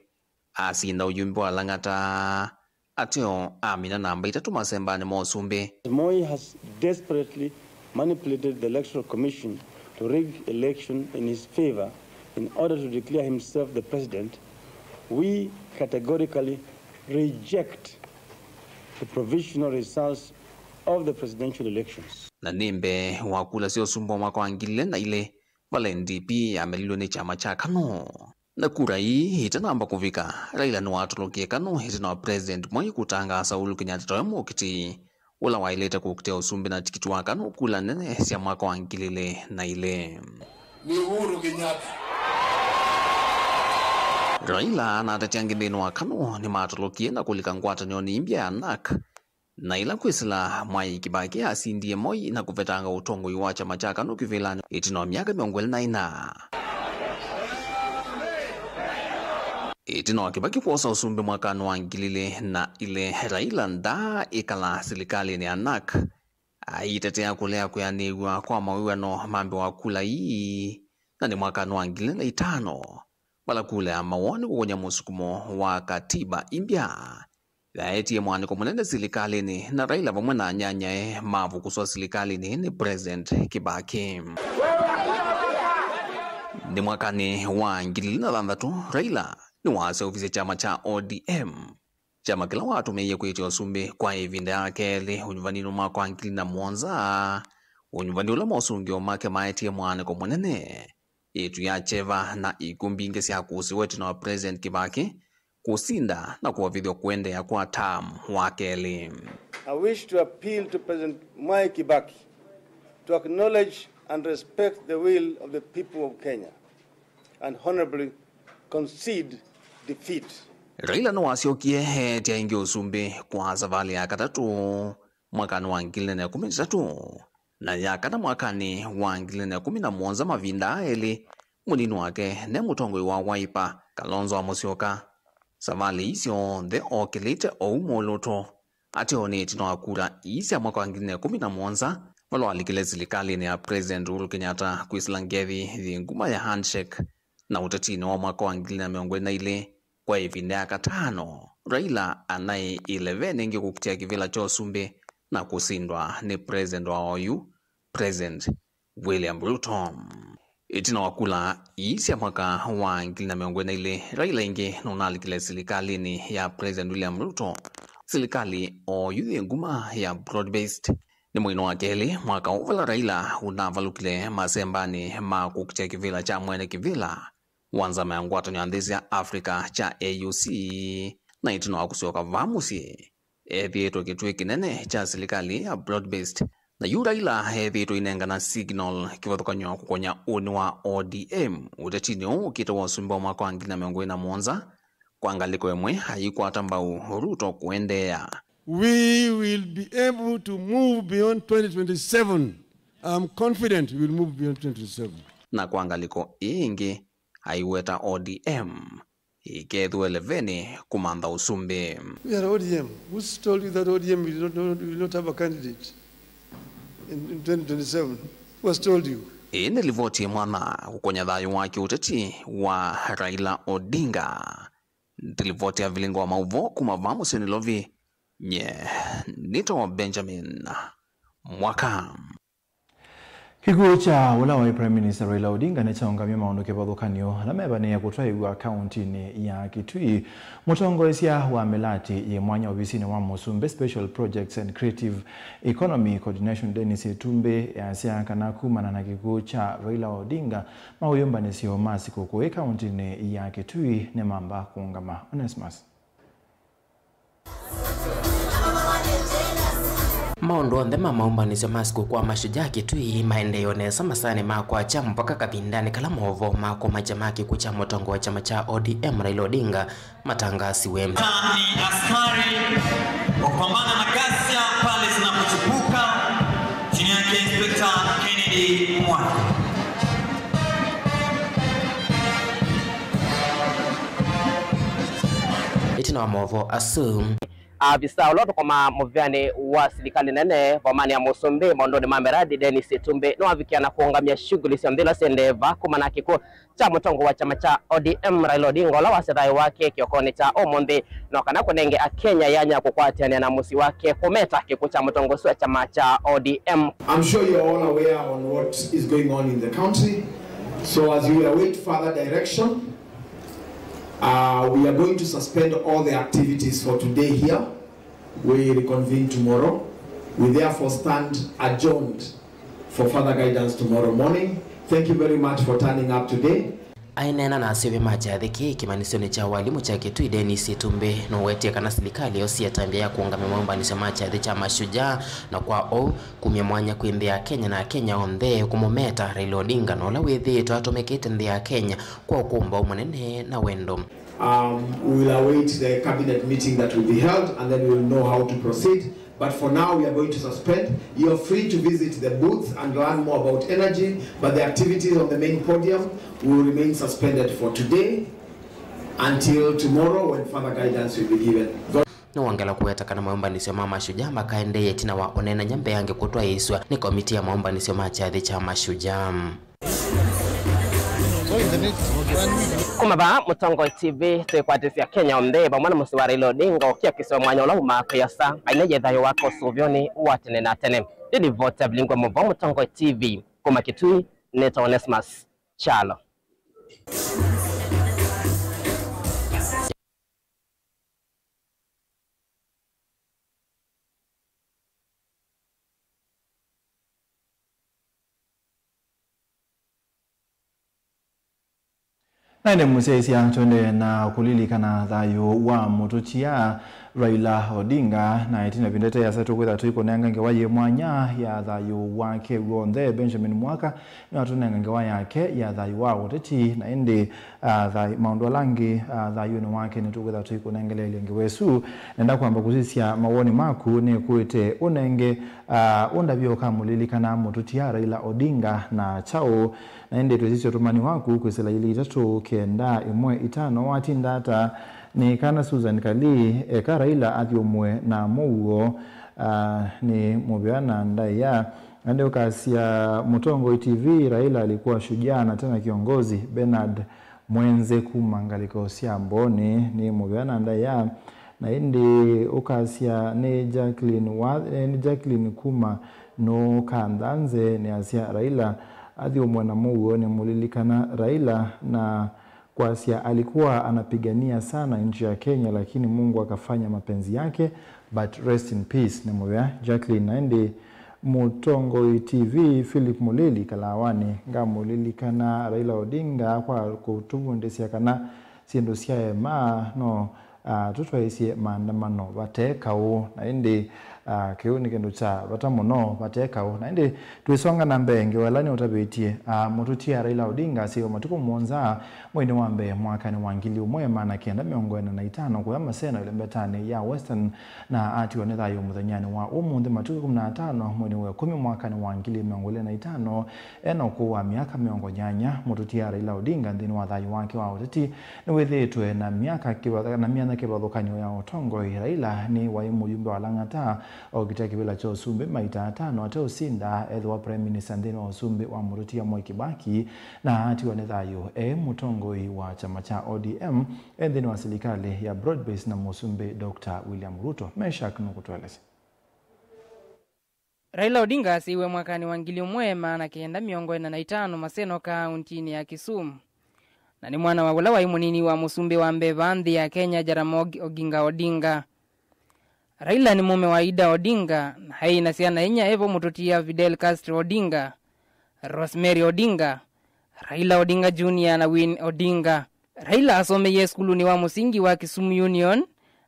asinda ũyumbi wa Lang'ata ateo amina namba itatũ masembanĩ ma ũsumbĩ. Moi has desperately manipulated the Electoral Commission to rig election in his favor in order to declare himself the president. We categorically reject the provisional results of the presidential elections. Na nĩ mbee wa kula sya ũsumbĩ wa mwaka wa ngili ilĩ na ilĩ, vala N D P yamelilwe nĩ kyama kya KANU. Na kura ii itanamba kũvika, Raila nĩwatolokie KANU ĩtina wa President Moi kũtangaasa Uhuru Kenyatta tawe mũkiti ũla waĩlĩte kũkitĩa ũsumbĩ na tikiti wa KANU kula nene sya mwaka wa ngili ilĩ na ilĩ. Ni Uhuru Kenyatta. Raila na ateti angĩ nthĩnĩ wa KANU nĩmatolokie na kũlika ngwatanĩonĩ imbya ya NARC, na ĩla kwĩsĩla Mwai Kibaki asindie Moi na kũvetanga ũtongoi wa kyama kya KANU kĩvĩlanĩ ĩtina wa myaka mĩongo ĩlĩ na ĩna. Ĩtina wa Kibaki kwosa ũsumbĩ mwakanĩ wa ngili ilĩ na ilĩ, Raila ndaaĩkala silikalĩnĩ ya NARC, aitetea kũlea kwĩanĩw'a kwa mawĩw'ano ma mbee wa kula ii, na nĩ mwakanĩ wa ngili ilĩ na itano, vala kula ya mawoni kũkũnya mũsukumo wa katiba imbya yaetie mwanĩko mũnene silikalĩnĩ, na Raila vamwe na anyanyae mavukuswa silikalĩnĩ nĩ President Kibaki. Nĩ mwakanĩ wa ngili ilĩ na thanthatũ, Raila nĩwaseũvisye kyama kya O D M, kyama kĩla watũmĩie kwĩtya ũsumbĩ kwa ĩvinda ya kelĩ ũnyuvaninĩ mwaka wa ngili na mũonza, ũnyuvani ũla mosũngĩo make maetie mwanĩko mũnene. Ĩtu ya kyeva na ikw'ũ mbingĩ sya kũsĩwa ĩtina wa President Kibaki, kũsinda na kũovĩthw'a kũendeea kwa term wa kelĩ. I wish to appeal to President Mwai Kibaki to acknowledge and respect the will of the people of Kenya and honorably concede defeat. Raila nĩwasyokie eetya ĩngĩ ũsumbĩ kwa savalĩ ya katatũ mwakanĩ wa ngili ilĩ na ĩkũmi na itatũ, na ya kana mwakanĩ wa ngili ilĩ na ĩkũmi na mũonza. Mavinda aa elĩ, mũnini wake ne mũtongoi wa Wiper, Kalonzo wa Musyoka. Savalĩ ii syonthe ookĩlĩte ou mwolooto ateo nĩ ĩtina wa kura ii sya mwaka wa ngili ilĩ na ĩkũmi na mũonza, vala walikile silikalĩnĩ ya President Uhuru Kenyatta kwĩsĩla ngethi yĩ nguma ya handshake. Na ũtetinĩ wa mwaka wa ngili ilĩ na mĩongo ĩlĩ na ilĩ, kwa ĩvinda ya katano, Raila anaĩ ĩleveni ĩngĩ kũkitĩa kĩvĩla kya ũsumbĩ na kũsindwa nĩ President wa oyu, President William Ruto. Ĩtina wa kula ii sya mwaka wa ngili ilĩ na mĩongo ĩlĩ na ilĩ, Raila ĩngĩ nũnalikile silikalĩnĩ ya President William Ruto, silikalĩ oyu yĩ nguma ya broad-based. Nĩ mweinĩ wa kelĩ mwaka ũũ vala Raila ũnavalũkile masembanĩ ma kũkitĩa kĩvĩla kya mwene kĩvĩla wa nzama ya ngwatanĩo ya nthĩ sya Africa kya A U C, na ĩtina wa kũsyoka vaa mũsyĩ, ethĩĩtwe kĩtuĩ kĩnene kya silikalĩ ya broad-based. Na yu Raila ethĩĩtwe ainengana signal kĩvathũkany'o kũkony'a ũnĩ wa O D M ũtetinĩ ũũ ũkĩte wa ũsumbĩ wa mwaka wa ngili ilĩ na mĩongo ĩlĩ na mũonza, kwa ngalĩko ĩmwe aikwata mbau Ruto kũendeea. We will be able to move beyond twenty twenty-seven. I'm confident we will move beyond twenty twenty-seven. Na kwa ngalĩko ĩĩ ĩngĩ, aiweta O D M ĩkethĩwe ĩleveni kũmantha ũsumbĩ. We are O D M. Who's told you that O D M will not, will not have a candidate in, in twenty twenty-seven? Who has told you? Ĩĩ nĩ livoti ĩmwe na kũkonya thayũ wa kĩũteti wa Raila Odinga. Ndilivoti ya vilingo wa maũvoo kuma vaa mũsyĩ Nairobi, nye nĩtawa Benjamin Mwaka. Kĩkw'ũ kya ũla waĩ Prime Minister Raila Odinga nĩkyaũngamie maũndũ kĩvathũkany'o ala mevanĩĩe kũtwaĩw'a kaũntinĩ ya Kitui. Mũtongoesya wa mĩlatĩ yĩ mwanya ovisinĩ wa mũsumbĩ, Special Projects and Creative Economy Coordination, Dennis Itumbi, easya kana kumana na kĩkw'ũ kya Raila Odinga, maũyũmbanĩsyo ma sikũkũ ĩ kaũntinĩ ya Kitui nĩmamba kũũngama. Onesmus. Maũndũ onthe ma maũmbanĩsyo ma sikũkũ wa Mashujaa Kitui maendee o nesa masaanĩ ma kwakya mpaka kavindanĩ kala maũvoo ma kũmakya ma kĩkw'ũ kya mũtongoi wa kyama kya O D M Raila Odinga matangaasiwe. Ni askari wa kupambana na ghasia pale zinapochipuka, chini yake Inspector Kennedy Mwaka. Ĩtina wa maũvoo asu, avisaa ũla ũthũkũmaa mũvĩanĩ wa silikalĩ nene vomanĩ ya mũsumbĩ maũndũnĩ ma mĩrathi, Dennis Itumbi, nĩwavikĩa na kũũngamya shughuli syonthe ila syendee vaa kumana na kĩkw'ũ kya mũtongoi wa kyama kya O D M Raila Odinga, ũla wasya thayũ wake kĩokonĩ kya ũmũnthĩ, no kana kũnenge Akenya yanya kũkwatĩanĩa na mũsyĩ wake kũmeta kĩkw'ũ kya mũtongoi ũsu wa kyama kya O D M. I'm sure you're all aware on what is going on in the country. So as we await further direction, uh, we are going to suspend all the activities for today here. We reconvene tomorrow. We therefore stand adjourned for further guidance tomorrow morning. Thank you very much for turning up today. Aineena na aseũvya ma kyathĩ kĩĩ kĩmanyĩsyonĩ kya walimũ kya Kitui, Dennis Itumbi nũwetie kana silikalĩ yosie ĩtambya ya kũũngamya maũmbanĩsyo ma kyathĩ kya Mashujaa, na kwa ũu kumya mwanya kwĩ nthĩ ya Kenya na Akenya onthe kũmũmeta Raila Odinga, na ũla wĩthĩĩtwe atũmĩkĩte nthĩ ya Kenya kwa ũkũmbaũ mũnene na wendo. Um, we will await the cabinet meeting that will be held and then we will know how to proceed. But for now, we are going to suspend. You are free to visit the booths and learn more about energy, but the activities on the main podium will remain suspended for today until tomorrow when further guidance will be given. Nĩwongela kũweta kana maũmbanĩsyo ma Mashujaa makaendeea ĩtina wa ũneenany'a mbeange kũtwaĩĩsw'a nĩ komitii ya maũmbanĩsyo ma kyathĩ kya Mashujaa. Kuma vaa Mũtongoi T V, twĩkwatĩsya Kenya onthe vamwe na mũsyĩ wa Raila Odinga ũkĩa kĩseo mwanya ũla umaa kwĩasa. Ngai nĩye thayũ wake ũsũvĩonĩ wa tene na tene. Nĩ livoti ya vilingwa mũvoo Mũtongoi T V kuma Kitui, nĩtawa Onesmus Kyalo. Na ĩndĩ mũsyaĩĩsya, tũendee na kũlilikana thayũ wa mũtũtia Raila Odinga, na ĩtina ĩvinda ĩte ĩasa tũkwĩtha tũikũnenga ngewa yĩ mwanya ya thayũ wake w'onthe. Benjamin Mwaka nĩwatũnenga ngewa yake ya thayũ wa ũteti, na ĩndĩ, ah, tha-, maũndũ ala angĩ, ah, thayũnĩ wake nĩtũkwĩtha tũikũnengeleelya ngewa ĩsu. Nenda kwamba kũsisya mawoni maku, nĩkwĩte ũnenge, ah, ũndavyo ũkamũlilikana mũtũtia Raila Odinga na kyaũ. Na ĩndĩ twĩsisya ũtũmani waku kwĩsĩla ilĩ itatũ kenda ĩmwe itano. Watinda ata? Nĩ kana Susan Kali, eka Raila athyũmũe na mũuo, ah, nĩ mũvea na ndaĩa. Na ĩndĩ ũkasya Mũtongoi T V, Raila alikuwa shujaa na tena kiongozi. Bernard Mwenze kuma ngalĩko sya Mbooni nĩ mũvea na ndaĩa. Na ĩndĩ ũkasya nĩ Jacqueline wa, eh, nĩ Jacqueline kuma nũũ kanthanze nĩasya Raila athyũmũe na mũuo, nĩmũlilikana Raila na kwasya alikuwa anapigania sana nchi ya Kenya, lakini Mungu akafanya mapenzi yake, but rest in peace, nĩ mũvea Jacqueline. Na ĩndĩ Mũtongoi T V Philip Mũlili Kalawanĩ, ngamũlilikana Raila Odinga kwa kũtũvundĩsya kana syĩndũ syaema no, ah, tũtwaĩsye maandamano vate kaũ. Na ĩndĩ, ah, kĩu nĩ kĩndũ kya vata mũno vate kaũ. Na ĩndĩ twĩsonga na mbee, ngewa ĩla nĩũtavĩtye, ah, mũtũtia Raila Odinga asyaĩwe matukũ mũonza mweinĩ wa mbee mwakanĩ wa ngili ũmwe maana kenda mĩongo ĩna na itano kũya Maseno ĩlembetanĩ ya Western, na atiwa nĩ thayũ mũthenyanĩ wa ũmũnthĩ matukũ ĩkũmi na atano mweinĩ wa ĩkũmi mwakanĩ wa ngili mĩongo ĩlĩ na itano. Ena ũkũũ wa myaka mĩongo nyanya, mũtũtia Raila Odinga nthĩnĩ wa thayũ wake wa ũteti nĩwĩthĩĩtwe na myaka kĩva-, na myanya kĩvathũkany'o ya ũtongoi. Raila nĩ waĩ mũyumbe wa Lang'ata, okita kĩvĩla kya ũsumbĩ maita atano ate ũsinda ethĩwa Prime Minister nthĩnĩ wa ũsumbĩ wa mũtũtia Mwai Kibaki, na atiwa nĩ thayũ e mũtongoi wa kyama kya O D M, e nthĩnĩ wa silikalĩ ya broad-based na mũsumbĩ Doctor William Ruto. Meshack nũkũtũelesya. Raila Odinga asyaĩwe mwakanĩ wa ngili ũmwe maana kenda mĩongo ĩna na itano Maseno kaũntinĩ ya Kisumu, na nĩ mwana wa ũla waĩ mũnini wa mũsumbĩ wa mbee vaa nthĩ ya Kenya, Jaramogi Oginga Odinga. Raila nĩ mũme wa Ida Odinga, na aĩ na syana inya, evo mũtũtia Fidel Castro Odinga, Rosemary Odinga, Raila Odinga Junior na Winnie Odinga. Raila asomeie sukulunĩ wa mũsingi wa Kisumu Union,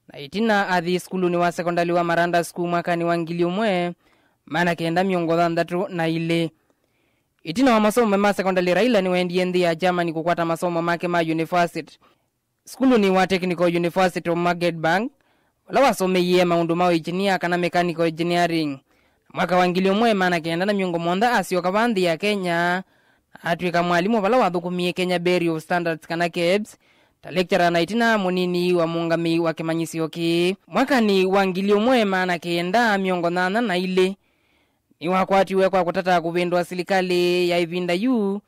na ĩtina athi sukulunĩ wa sekondalĩ wa Maranda School mwakanĩ wa ngili ũmwe maana kenda mĩongo thanthatũ na ilĩ. Ĩtina wa masomo ma sekondalĩ, Raila nĩwaendie nthĩ ya Germany kũkwata masomo make ma university sukulunĩ wa Technical University of Magdeburg, vala wasomeie maũndũ ma ũinjinia kana mechanical engineering. Na mwaka wa ngili ũmwe maana kenda na mĩongo mũonza asyoka vaa nthĩ ya Kenya, na atw'ĩka mwalimũ vala wathũkũmie Kenya Bureau of Standards kana KEBS, ta lecturer na ĩtina mũnini wa mũũngamĩi wa kĩmanyĩsyo kĩĩ. Mwakanĩ wa ngili ũmwe maana kenda mĩongo nyanya na ilĩ, nĩwakwatiwe kwa kũtata kũvĩndũa silikalĩ ya ĩvinda yu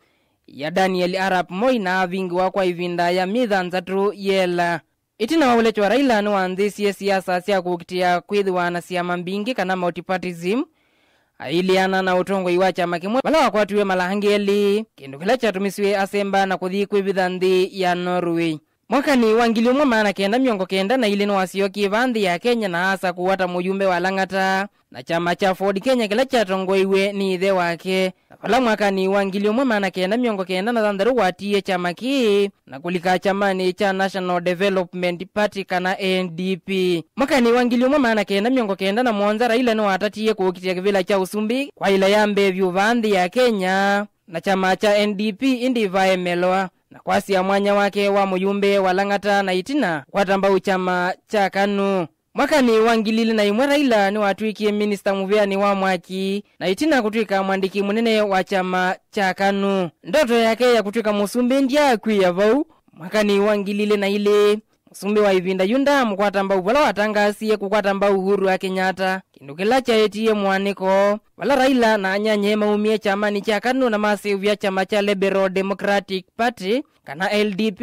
ya Daniel Arap Moi na avingĩwa kwa ĩvinda ya myei thanthatũ yĩela. Ĩtina wa ũlekywa, Raila nĩwanzĩĩsye siasa sya kũkitĩa kwĩthĩwa na syama mbingĩ kana multipartyism, ailĩana na ũtongoi wa kyama kĩmwe vala wakwatiwe mala angĩ elĩ, kĩndũ kĩla kyatũmĩsw'e asemba na kũthi kwĩvitha nthĩ ya Norway. Mwakanĩ wa ngili ũmwe maana kenda mĩongo kenda na ilĩ nĩwasyokie vaa nthĩ ya Kenya na asakũwa ta mũyumbe wa Lang'ata na kyama kya Ford Kenya kĩla kyatongoeiw'e nĩ ĩthe wake. Na vala mwakanĩ wa ngili ũmwe maana kenda mĩongo kenda na thanthatũ watiie kyama kĩĩ na kũlika kyamanĩ kya National Development Party kana N D P. Mwakanĩ wa ngili ũmwe maana kenda mĩongo kenda na mũonza, Raila nĩwatatie kũkitĩa kĩvĩla kya ũsumbĩ kwa ĩla ya mbee vyũ vaa nthĩ ya Kenya na kyama kya N D P, ĩndĩ vaemelwa na kwasya mwanya wake wa mũyumbe wa Lang'ata na ĩtina kwata mbau kyama kya KANU. Mwakanĩ wa ngili ilĩ na ĩmwe, Raila nĩwatw'ĩkie minista mũvĩanĩ wa mwaki, na ĩtina kũtw'ĩka mwandĩki mũnene wa kyama kya KANU. Ndoto yake ya kũtw'ĩka mũsumbĩ ndyaakw'ĩĩa vau. Mwakanĩ wa ngili ilĩ na ilĩ, mũsumbĩ wa ĩvinda yu ndaamũkwata mbau vala watangaasie kũkwata mbau Uhuru wa Kenyatta, kĩndũ kĩla kyaetie mũanĩko vala Raila na anyanyae maumie kyamanĩ kya KANU na maseũvya kyama kya Liberal Democratic Party, kana L D P,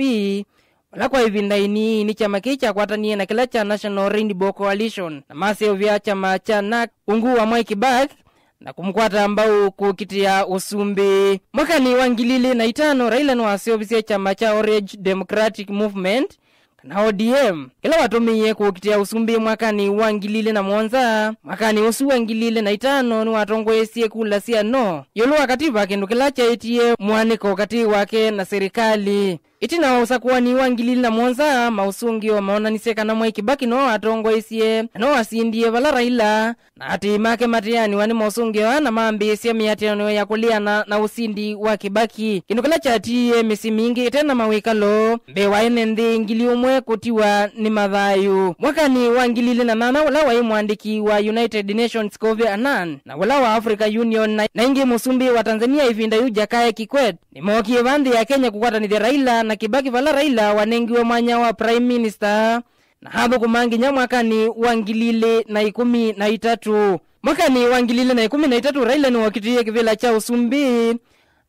vala kwa ĩvinda ĩnini kyama kĩĩ kyakwatanie na kĩla kya National Rainbow Coalition na maseũvya kyama kya NARC ungu wa Mwai Kibaki na kũmũkwata mbau kũkitĩa ũsumbĩ. Mwakanĩ wa ngili ilĩ na itano, Raila nĩwaseũvisye kyama kya Orange Democratic Movement, kana O D M, kĩla watũmĩie kũkitĩa ũsumbĩ mwakanĩ wa ngili ilĩ na mũonza. Mwakanĩ ũsu wa ngili ilĩ na itano nĩwatongoesye kula sya no ĩũlũ wa kativa, kĩndũ kĩla kyaetie mũanĩko katĩ wake na silikalĩ. Ĩtina wa ũsakũani wa ngili ili na mũonza, maũsũngĩo moonanisye kana Mwai Kĩbakĩ no watongoesye na no wasindie vala Raila, na atĩĩ make mateanĩwa nĩ maũsũngĩo aa na mambĩĩsya mĩatĩanĩo ya kũleana na ũsindi wa Kĩbakĩ, kĩndũ kĩla kyatiie mĩsyĩ mingĩ ĩte na mawĩkalo mbee wa ene nthĩ ngili ũmwe kũtiwa nĩ mathayũ. Mwakanĩ wa ngili ili na nana, ũla waĩ mũandĩki wa United Nations Kofi Annan na ũla wa Africa Union na, na ĩngĩ mũsumbĩ wa Tanzania ĩvinda yĩu Jakaya Kikwete, nĩmookie vaa nthĩ ya Kenya kũkwatanĩthya Raila na Kĩbakĩ, vala Raila wanengiwe mwanya wa Prime Minister na athũkũma nginya mwakanĩ wa ngili ili na ĩkũmi na itatũ. Mwakanĩ wa ngili ili na ĩkũmi na itatũ, Raila nĩwokitĩie kĩvĩla kya ũsumbĩ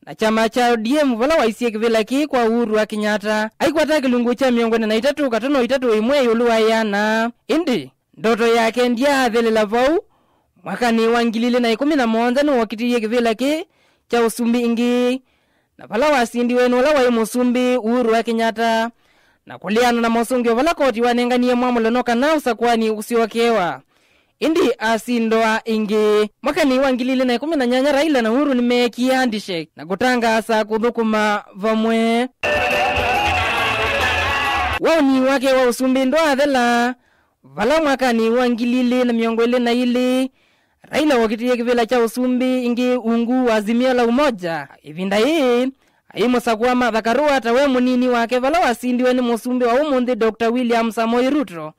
na kyama kya O D M, vala waisye kĩvĩla kĩĩ kwa Uhuru wa Kenyatta, aikwata kĩlungu kya mĩongo ĩna na itatũ katono itatũ ĩmwe ĩũlũ wa ĩana. Ĩndĩ ndoto yake ndyaathelela vau. Mwakanĩ wa ngili ili na ĩkũmi na mũonza nĩwokitĩie kĩvĩla kĩĩ kya ũsumbĩ ĩngĩ, na vala wasindiwe nĩ ũla waĩ mũsumbĩ Uhuru wa Kenyatta, na kũleana na mosũngĩo vala koti wanenganie mwamũlo no kana ũsakũani ũsyokewa, ĩndĩ asindwa ĩngĩ. Mwakanĩ wa ngili ili na ĩkũmi na nyanya, Raila na Uhuru nĩmeekie handshake na kũtangaasa kũthũkũma vamwe. Waũni wake wa ũsumbĩ ndwaathela, vala mwakanĩ wa ngili ili na mĩongo ĩlĩ na ilĩ, Raila wokitĩie kĩvĩla kya ũsumbĩ ĩngĩ ungu wa Azimio la Umoja. Ĩvinda yĩĩ, aimũsakũa Martha Karua ta we mũnini wake, vala wasindiwe nĩ mũsumbĩ wa ũmũnthĩ, Doctor William Samoei Ruto.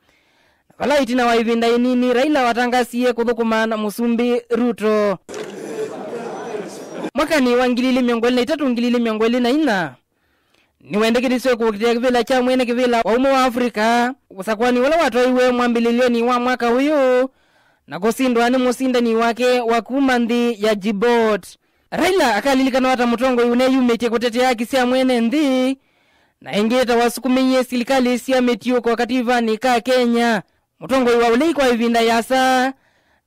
Na vala ĩtina wa ĩvinda ĩnini, Raila watangasie kũthũkũma na mũsumbĩ Ruto. Mwakanĩ wa ngili ili mĩongo ĩlĩ na itatũ, ngili ili mĩongo ĩlĩ na inya, nĩwendekethisye kũkitĩa kĩvĩla kya mwene kĩvĩla wa ũmwe wa Africa, ũsakũani ũla watwaiwe mwambĩlĩlyonĩ wa mwaka ũyũ, na kũsindwa nĩ mũsindani wake wa kuma nthĩ ya Djibouti. Raila akalilikanwa ta mũtongoi ũneyumĩtye kũtetea haki sya mwene nthĩ, na ĩngĩ ta wasukumĩie silikalĩ sya mĩtiũko kativanĩ ka Kenya. Mũtongoi wa ũlei kwa ĩvinda yasa,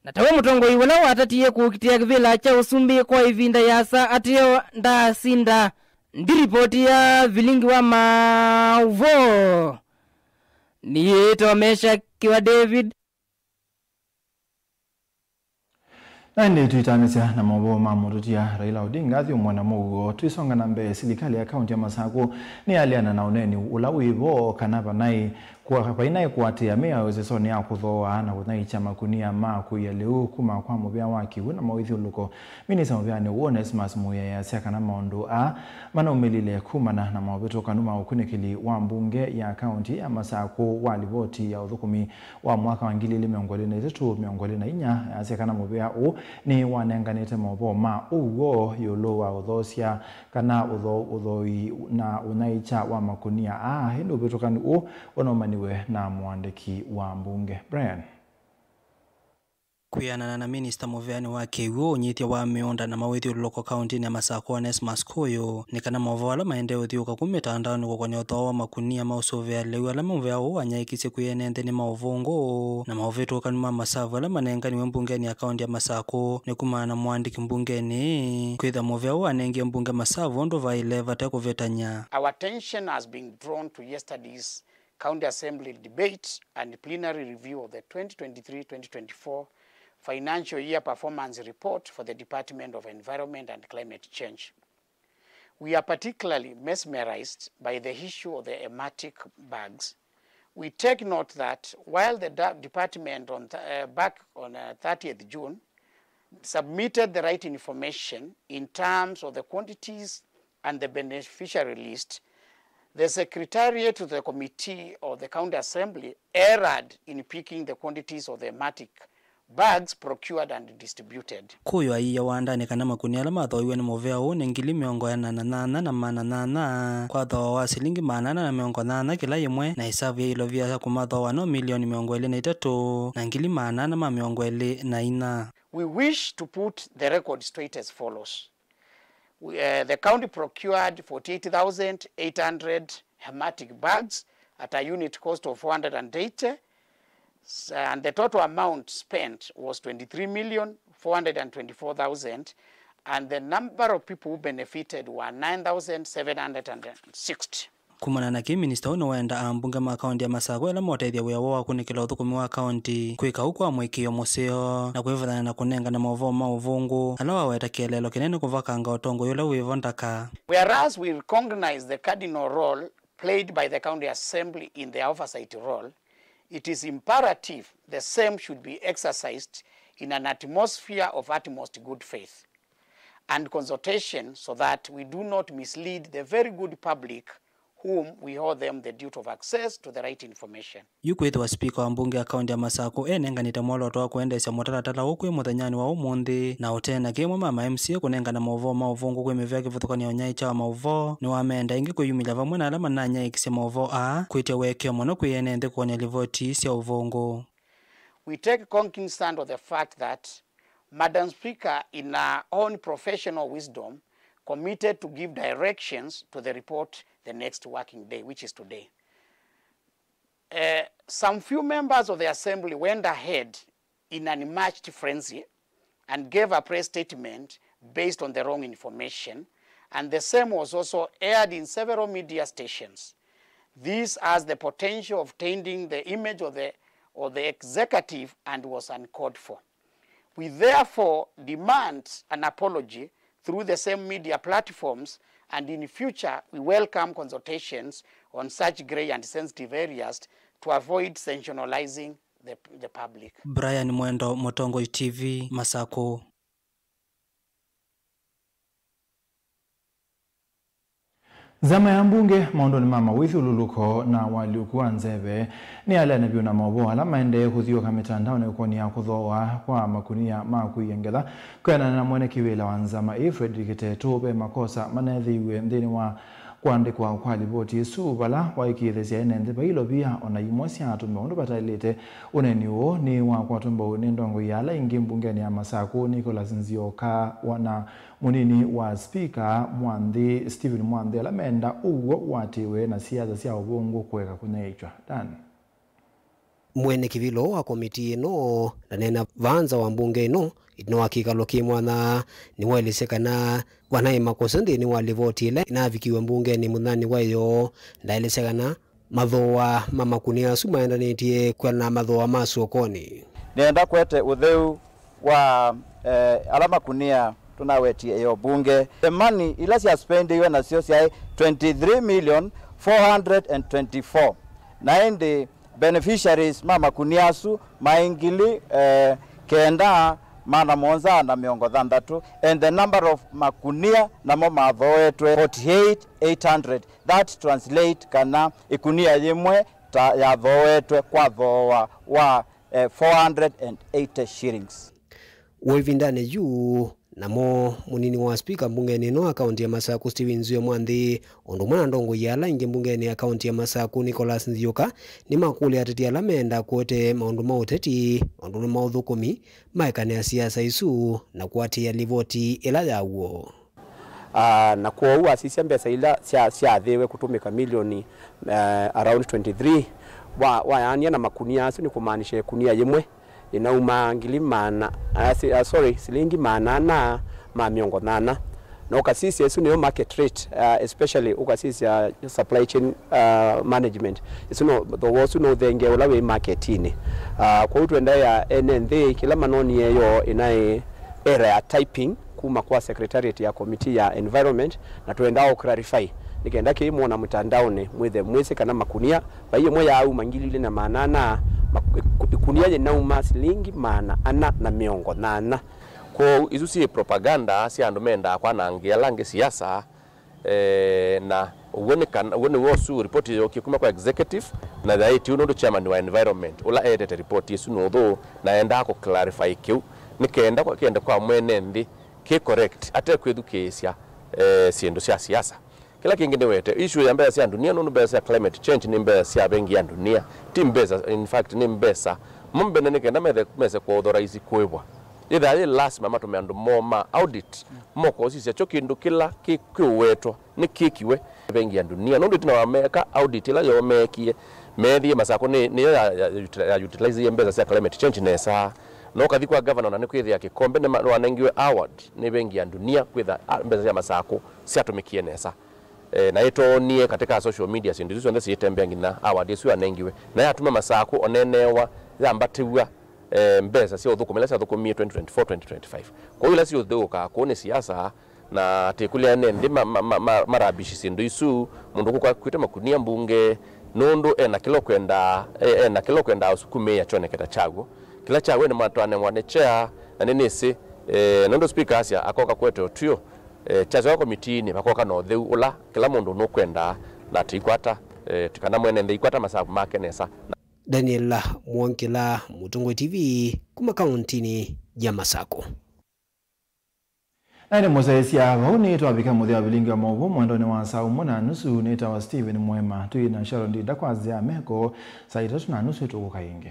na tawe mũtongoi ũla watatie kũkitĩa kĩvĩla kya ũsumbĩ kwa ĩvinda yasa ateo ndaasinda. Ndi ripoti ya vilingi wa maũvoo, nĩyĩĩtwa Mesha Kiwa David. Na ĩndĩ tũitanĩsya na maũvoo ma mũtũtia Raila Odinga athyũmũa na mũuo. Tũisonga na mbee, silikalĩ ya kaunti ya Masakũ nĩyaleana na ũneeni ũla wĩ vo kana vanaĩ kwa, vainaĩ kũatĩĩa mĩao ĩsesonĩ ya kũthooa na kũnyaĩĩkya makunia ma kũia lĩu kuma kwa mũvĩa wa kĩw'ũ na mawĩthyũlũlũko. Minista mũvĩanĩ ũũ Onesmus Muya easya kana maũndũ aa manaumĩlile kumana na maũvĩtũkanu ma ũkunĩkĩli wa mbunge ya kaunti ya Masakũ wa livoti ya ũthũkũmi wa mwaka wa ngili ili mĩongo ĩlĩ na itatũ mĩongo ĩlĩ na inya, easya kana mũvĩa ũũ nĩwanenganĩte maũvoo ma ũw'o ĩũlũ wa ũthoosya kana ũtho-, ũthoi na ũnyaĩĩkya wa makunia aa, ĩndĩ ũvĩtũkanu ũũ ũnaumaniwe na mũandĩki wa mbunge. Brian. Kwĩanana na minista mũvĩanĩ wa kĩw'ũ, ũnyithya wa mĩũnda na mawĩthyũlũlũko kauntinĩ ya Masakũ, Onesmus Kũyũ, nĩ kana maũvoo ala maendee ũthyũũka kuma mĩtandaonĩ kũkonĩa ũthooa wa makunia ma ũsũvĩa lĩu ala mũvĩa ũũ wanyaĩĩkisye kwĩ ene nthĩ nĩ ma ũvũngũ, na maũvĩtũkanu ma masavu ala manenganiwe mbungenĩ ya kaunti ya Masakũ nĩ kumana na mũandĩki mbungenĩ kwĩtha mũvĩa ũũ wanengie mbunge masavu ũndũ vaĩle vate kũvĩtany'a. Our attention has been drawn to yesterday's County Assembly debate and plenary review of the twenty twenty-three twenty twenty-four financial year performance report for the Department of Environment and Climate Change. We are particularly mesmerized by the issue of the hermetic bags. We take note that while the da-, department on th-, uh, back on, uh, thirtieth June submitted the right information in terms of the quantities and the beneficiary list, the secretariat to the committee of the County Assembly erred in picking the quantities of the hermetic bags procured and distributed. Kũyũ aiia wandanĩ kana makunia ala mathooiwe nĩ mũvĩa ũũ nĩ ngili mĩongo ĩna na nyanya na maana nyanya kwa thooa wa silingi maana ana na mĩongo nyanya kĩla yĩmwe, na ĩsavu ya ilovia ya kũmathooa no milioni mĩongo ĩlĩ na itatũ na ngili maana ana ma mĩongo ĩlĩ na inya. We wish to put the record straight as follows. We, uh, the county procured forty-eight thousand eight hundred hermetic bags at a unit cost of four hundred and eighty, s-, and the total amount spent was twenty-three million four hundred and twenty-four thousand, and the number of people who benefited were nine thousand seven hundred and sixty. Kumana na kĩĩ, minista ũũ nĩwenda ambunge ma kaunti ya Masakũ ala motethya wĩa woo wa kũnĩkĩla ũthũkũmi wa kaunti kwĩka ũu kwa mũĩkĩĩo mũseo na kwĩvathana na kũnengane maũvoo ma ũvũngũ ala waweta kĩeleelo kĩnene kũvakanga ũtongoi ũla wĩvo ndaka. Whereas we recognize the cardinal role played by the County Assembly in their oversight role, it is imperative the same should be exercised in an atmosphere of utmost good faith and consultation so that we do not mislead the very good public whom we owe them the duty of access to the right information. Yu kwĩthĩwa spika wa mbunge ya kaunti ya Masakũ enenganĩte mwolooto wa kũendeesya mũtalatala ũũ kwĩ mũthenyanĩ wa ũmũnthĩ, na ũtee na kĩmwe ma ma M C A kũnengana maũvoo ma ũvũngũ kwĩ mĩvĩa kĩvathũkany'o nyaĩ kya wa maũvoo, nĩwamenda ĩngĩ kwĩyumĩlya vamwe na ala mananyaĩĩkisye maũvoo aa kwĩtya ũekeo mũno kwĩ ene nthĩ kũony'a livoti sya ũvũngũ. We take cognizance of the fact that Madam Speaker, in her own professional wisdom, committed to give directions to the report the next working day, which is today. Uh, some few members of the Assembly went ahead in an unmatched frenzy and gave a press statement based on the wrong information, and the same was also aired in several media stations. This has the potential of tainting the image of the, of the executive and was uncalled for. We therefore demand an apology through the same media platforms, and in future we welcome consultations on such grey and sensitive areas to avoid sensationalizing the, the public. Brian Mwendo, Mũtongoi T V, Masakũ. Nzama ya mbunge maũndũnĩ ma mawĩthyũlũlũko na ũalyũku wa nzeve nĩyaleana vyũ na maũvoo ala maendee kũthiũũka mĩtandaonĩ ũkũnĩa kũthooa kwa makunia ma kũia ngetha. Kwĩanana na mwene kĩwĩla wa nzama ĩĩ, Fredrick Tetu, ve makosa maneethĩiwe nthĩnĩ wa kũandĩkwa kwa livoti ĩsu, vala waĩkĩĩthĩsya ene nthĩ vailovia o na imwe syaatũmĩwa ũndũ vataĩlĩte. Ũneeni ũũ nĩwakwatwa mbau nĩ ndongoi ya ala ingĩ mbungenĩ ya Masakũ, Nicholas Nzioka, wa na mũnini wa spika Mwanthi, Stephen Mwanthi, ala menda ũw'o ũatĩĩwe na siasa sya ũvũngũ kũeka kũnyaĩĩkya. Dan. Mwene kĩvĩlo wa komitii ĩno ndaneena vaa nza wa mbunge ĩno ĩtina wa kĩkalo kĩ mwanya, nĩwaelesya kana vanaĩ makosa nthĩnĩ wa livoti ĩla ĩnavikiwe mbungenĩ mũthenyanĩ wa ĩyoo. Ndaelesya kana mathooa ma makunia asu maendanĩtye kwĩanana na mathooa ma sokonĩ. Nĩenda kwete ũtheu wa, eh, ala makunia tũnawetie ĩyoo mbunge. The money ila syaspendiwe nasyo syaĩ twenty-three million four hundred and twenty-four, na ĩndĩ beneficiaries ma makunia asu maĩ ngili, eh, kenda maana mũonza na mĩongo thanthatũ, and the number of makunia namo mathooetwe forty-eight eight hundred. That translate kana ĩkunia yĩmwe ta yathooetwe kwa thooa wa, eh, four hundred and eighty shillings. Wĩ ĩvindanĩ yu, namo mũnini wa spika mbungenĩ ĩno wa kaunti ya Masakũ, Stephen Nzioka Mwanthi, ũndũ ũmwe na ndongoi ya ala ingĩ mbungenĩ ya kaunti ya Masakũ, Nicholas Nzioka, nĩmakũlya ateti ala meendaa kũete maũndũ ma ũteti, maũndũnĩ ma ũthũkũmi, maekanĩa siasa isu na kũatĩĩa livoti ĩla ya w'o. Ah, na kwoou asisya mbesa ila sya-, syaathĩwe kũtũmĩka milioni, eh, around twenty-three, wa-, wayaanĩa na makunia asu, nĩ kũmaanisha ĩkunia yĩmwe ĩnaumaa ngili maana, ah, si-, ah, sorry, silingi maana ana ma mĩongo nyanya. Na ũkasisya, ĩsu nĩyo market rate, ah, especially ũkasisya supply chain, ah, management. Ĩsu no, thooa ũsu no ũthengee ũla wĩ marketinĩ. Ah, kwoou twendaĩa ene nthĩ kĩla manonie yo ĩnaĩ error ya typing kuma kwa secretariat ya committee ya environment, na twendaa ũ clarify nĩ kenda kĩĩ mwona mũtandaonĩ mwĩthe mwĩsĩ kana makunia vai ĩmwe yaauma ngili ilĩ na maana ana, mak-, ĩku-, ĩkunia yĩnauma silingi maana ana na mĩongo nyanya. Kwoou isu syĩ propaganda sya andũ mendaa kwanangĩa ala angĩ siasa. Eh, na ũw'o nĩ kana, ũw'o nĩw'o ũsu report yookie kuma kwa executive, na yaĩtye ũu nũndũ chairman wa environment ũla eetete report ĩsu nũthũ na endaa kũ clarify kĩu nĩ kenda kwa kĩende kwa mwene nthĩ kĩ correct, ate kwĩthukĩĩsya, eh, syĩndũ sya siasa. Kĩla kĩngĩ nĩwete issue ya mbesa sya ndunia, nũndũ mbesa sya climate change nĩ mbesa sya vengi ya ndunia, ti mbesa, in fact, nĩ mbesa mombene nĩ kenda methe, mese kũauthorize kũĩvwa. Yĩthĩa yĩ lasima matũme andũ moo ma audit moka ũsisya kyo kĩndũ kĩla kĩ-, kĩũwetwa nĩkĩkiwe vengi ya ndunia, nũndũ ĩtina wa meka audit ĩla yoo meekie, meethie Masakũ nĩ, nĩyo ya, ya, ya utilize mbesa sya climate change nesa. Na ũkathi kwa governor, na nĩkwĩthĩa Kĩkombe nĩma-, nĩwanengiwe award nĩ vengi ya ndunia kwĩtha, a, mbesa sya Masakũ syatũmĩkie nesa. E, na ĩtoonie katika social media syĩndũ isu syonthe syĩtembea nginya award ĩsu yanengiwe, na yatuma Masakũ oneeneewa, yambatĩw'a, e, mbesa sya ũthũkũmi ila syathũkũmie twenty twenty-four, twenty twenty-five. Kwoou ila siũthĩũkaa kũu nĩ siasa, Na atĩ kũlya ene nthĩ ma- ma- ma- ma- marabishisye indo isu, mũndũ kũka kwĩte makunia mbunge, nũndũ ena kĩla ũkwenda, e- ena kĩla ũkwenda ũsukumĩĩa kyoneke ta kyaw'o. Kĩla kyaw'o nĩ matwanewa nĩ chair, na nĩnĩsĩ, e, nũndũ speaker asya akoka kũete ũtw'ĩo, e, kyasyoka komitiinĩ, vakoka na ũtheu ũla kĩla mũndũ nũkwenda, na tũikwata, e, kana mwene nthĩ ikwata masavu make nesa. Daniel Mwongela, Mũtongoi T V, kuma kauntinĩ ya Masakũ. Na ĩndĩ mũsyaĩĩsya, vau nĩ twavika mũthya wa vilingi wa maũvoo mwendonĩ wa saa ũmwe na nusu. Nĩtawa Stephen Mwema, twĩ na Sharon Ndinda kwa nzĩa ya meko. Saa itatũ na nusu tũkũka ĩngĩ.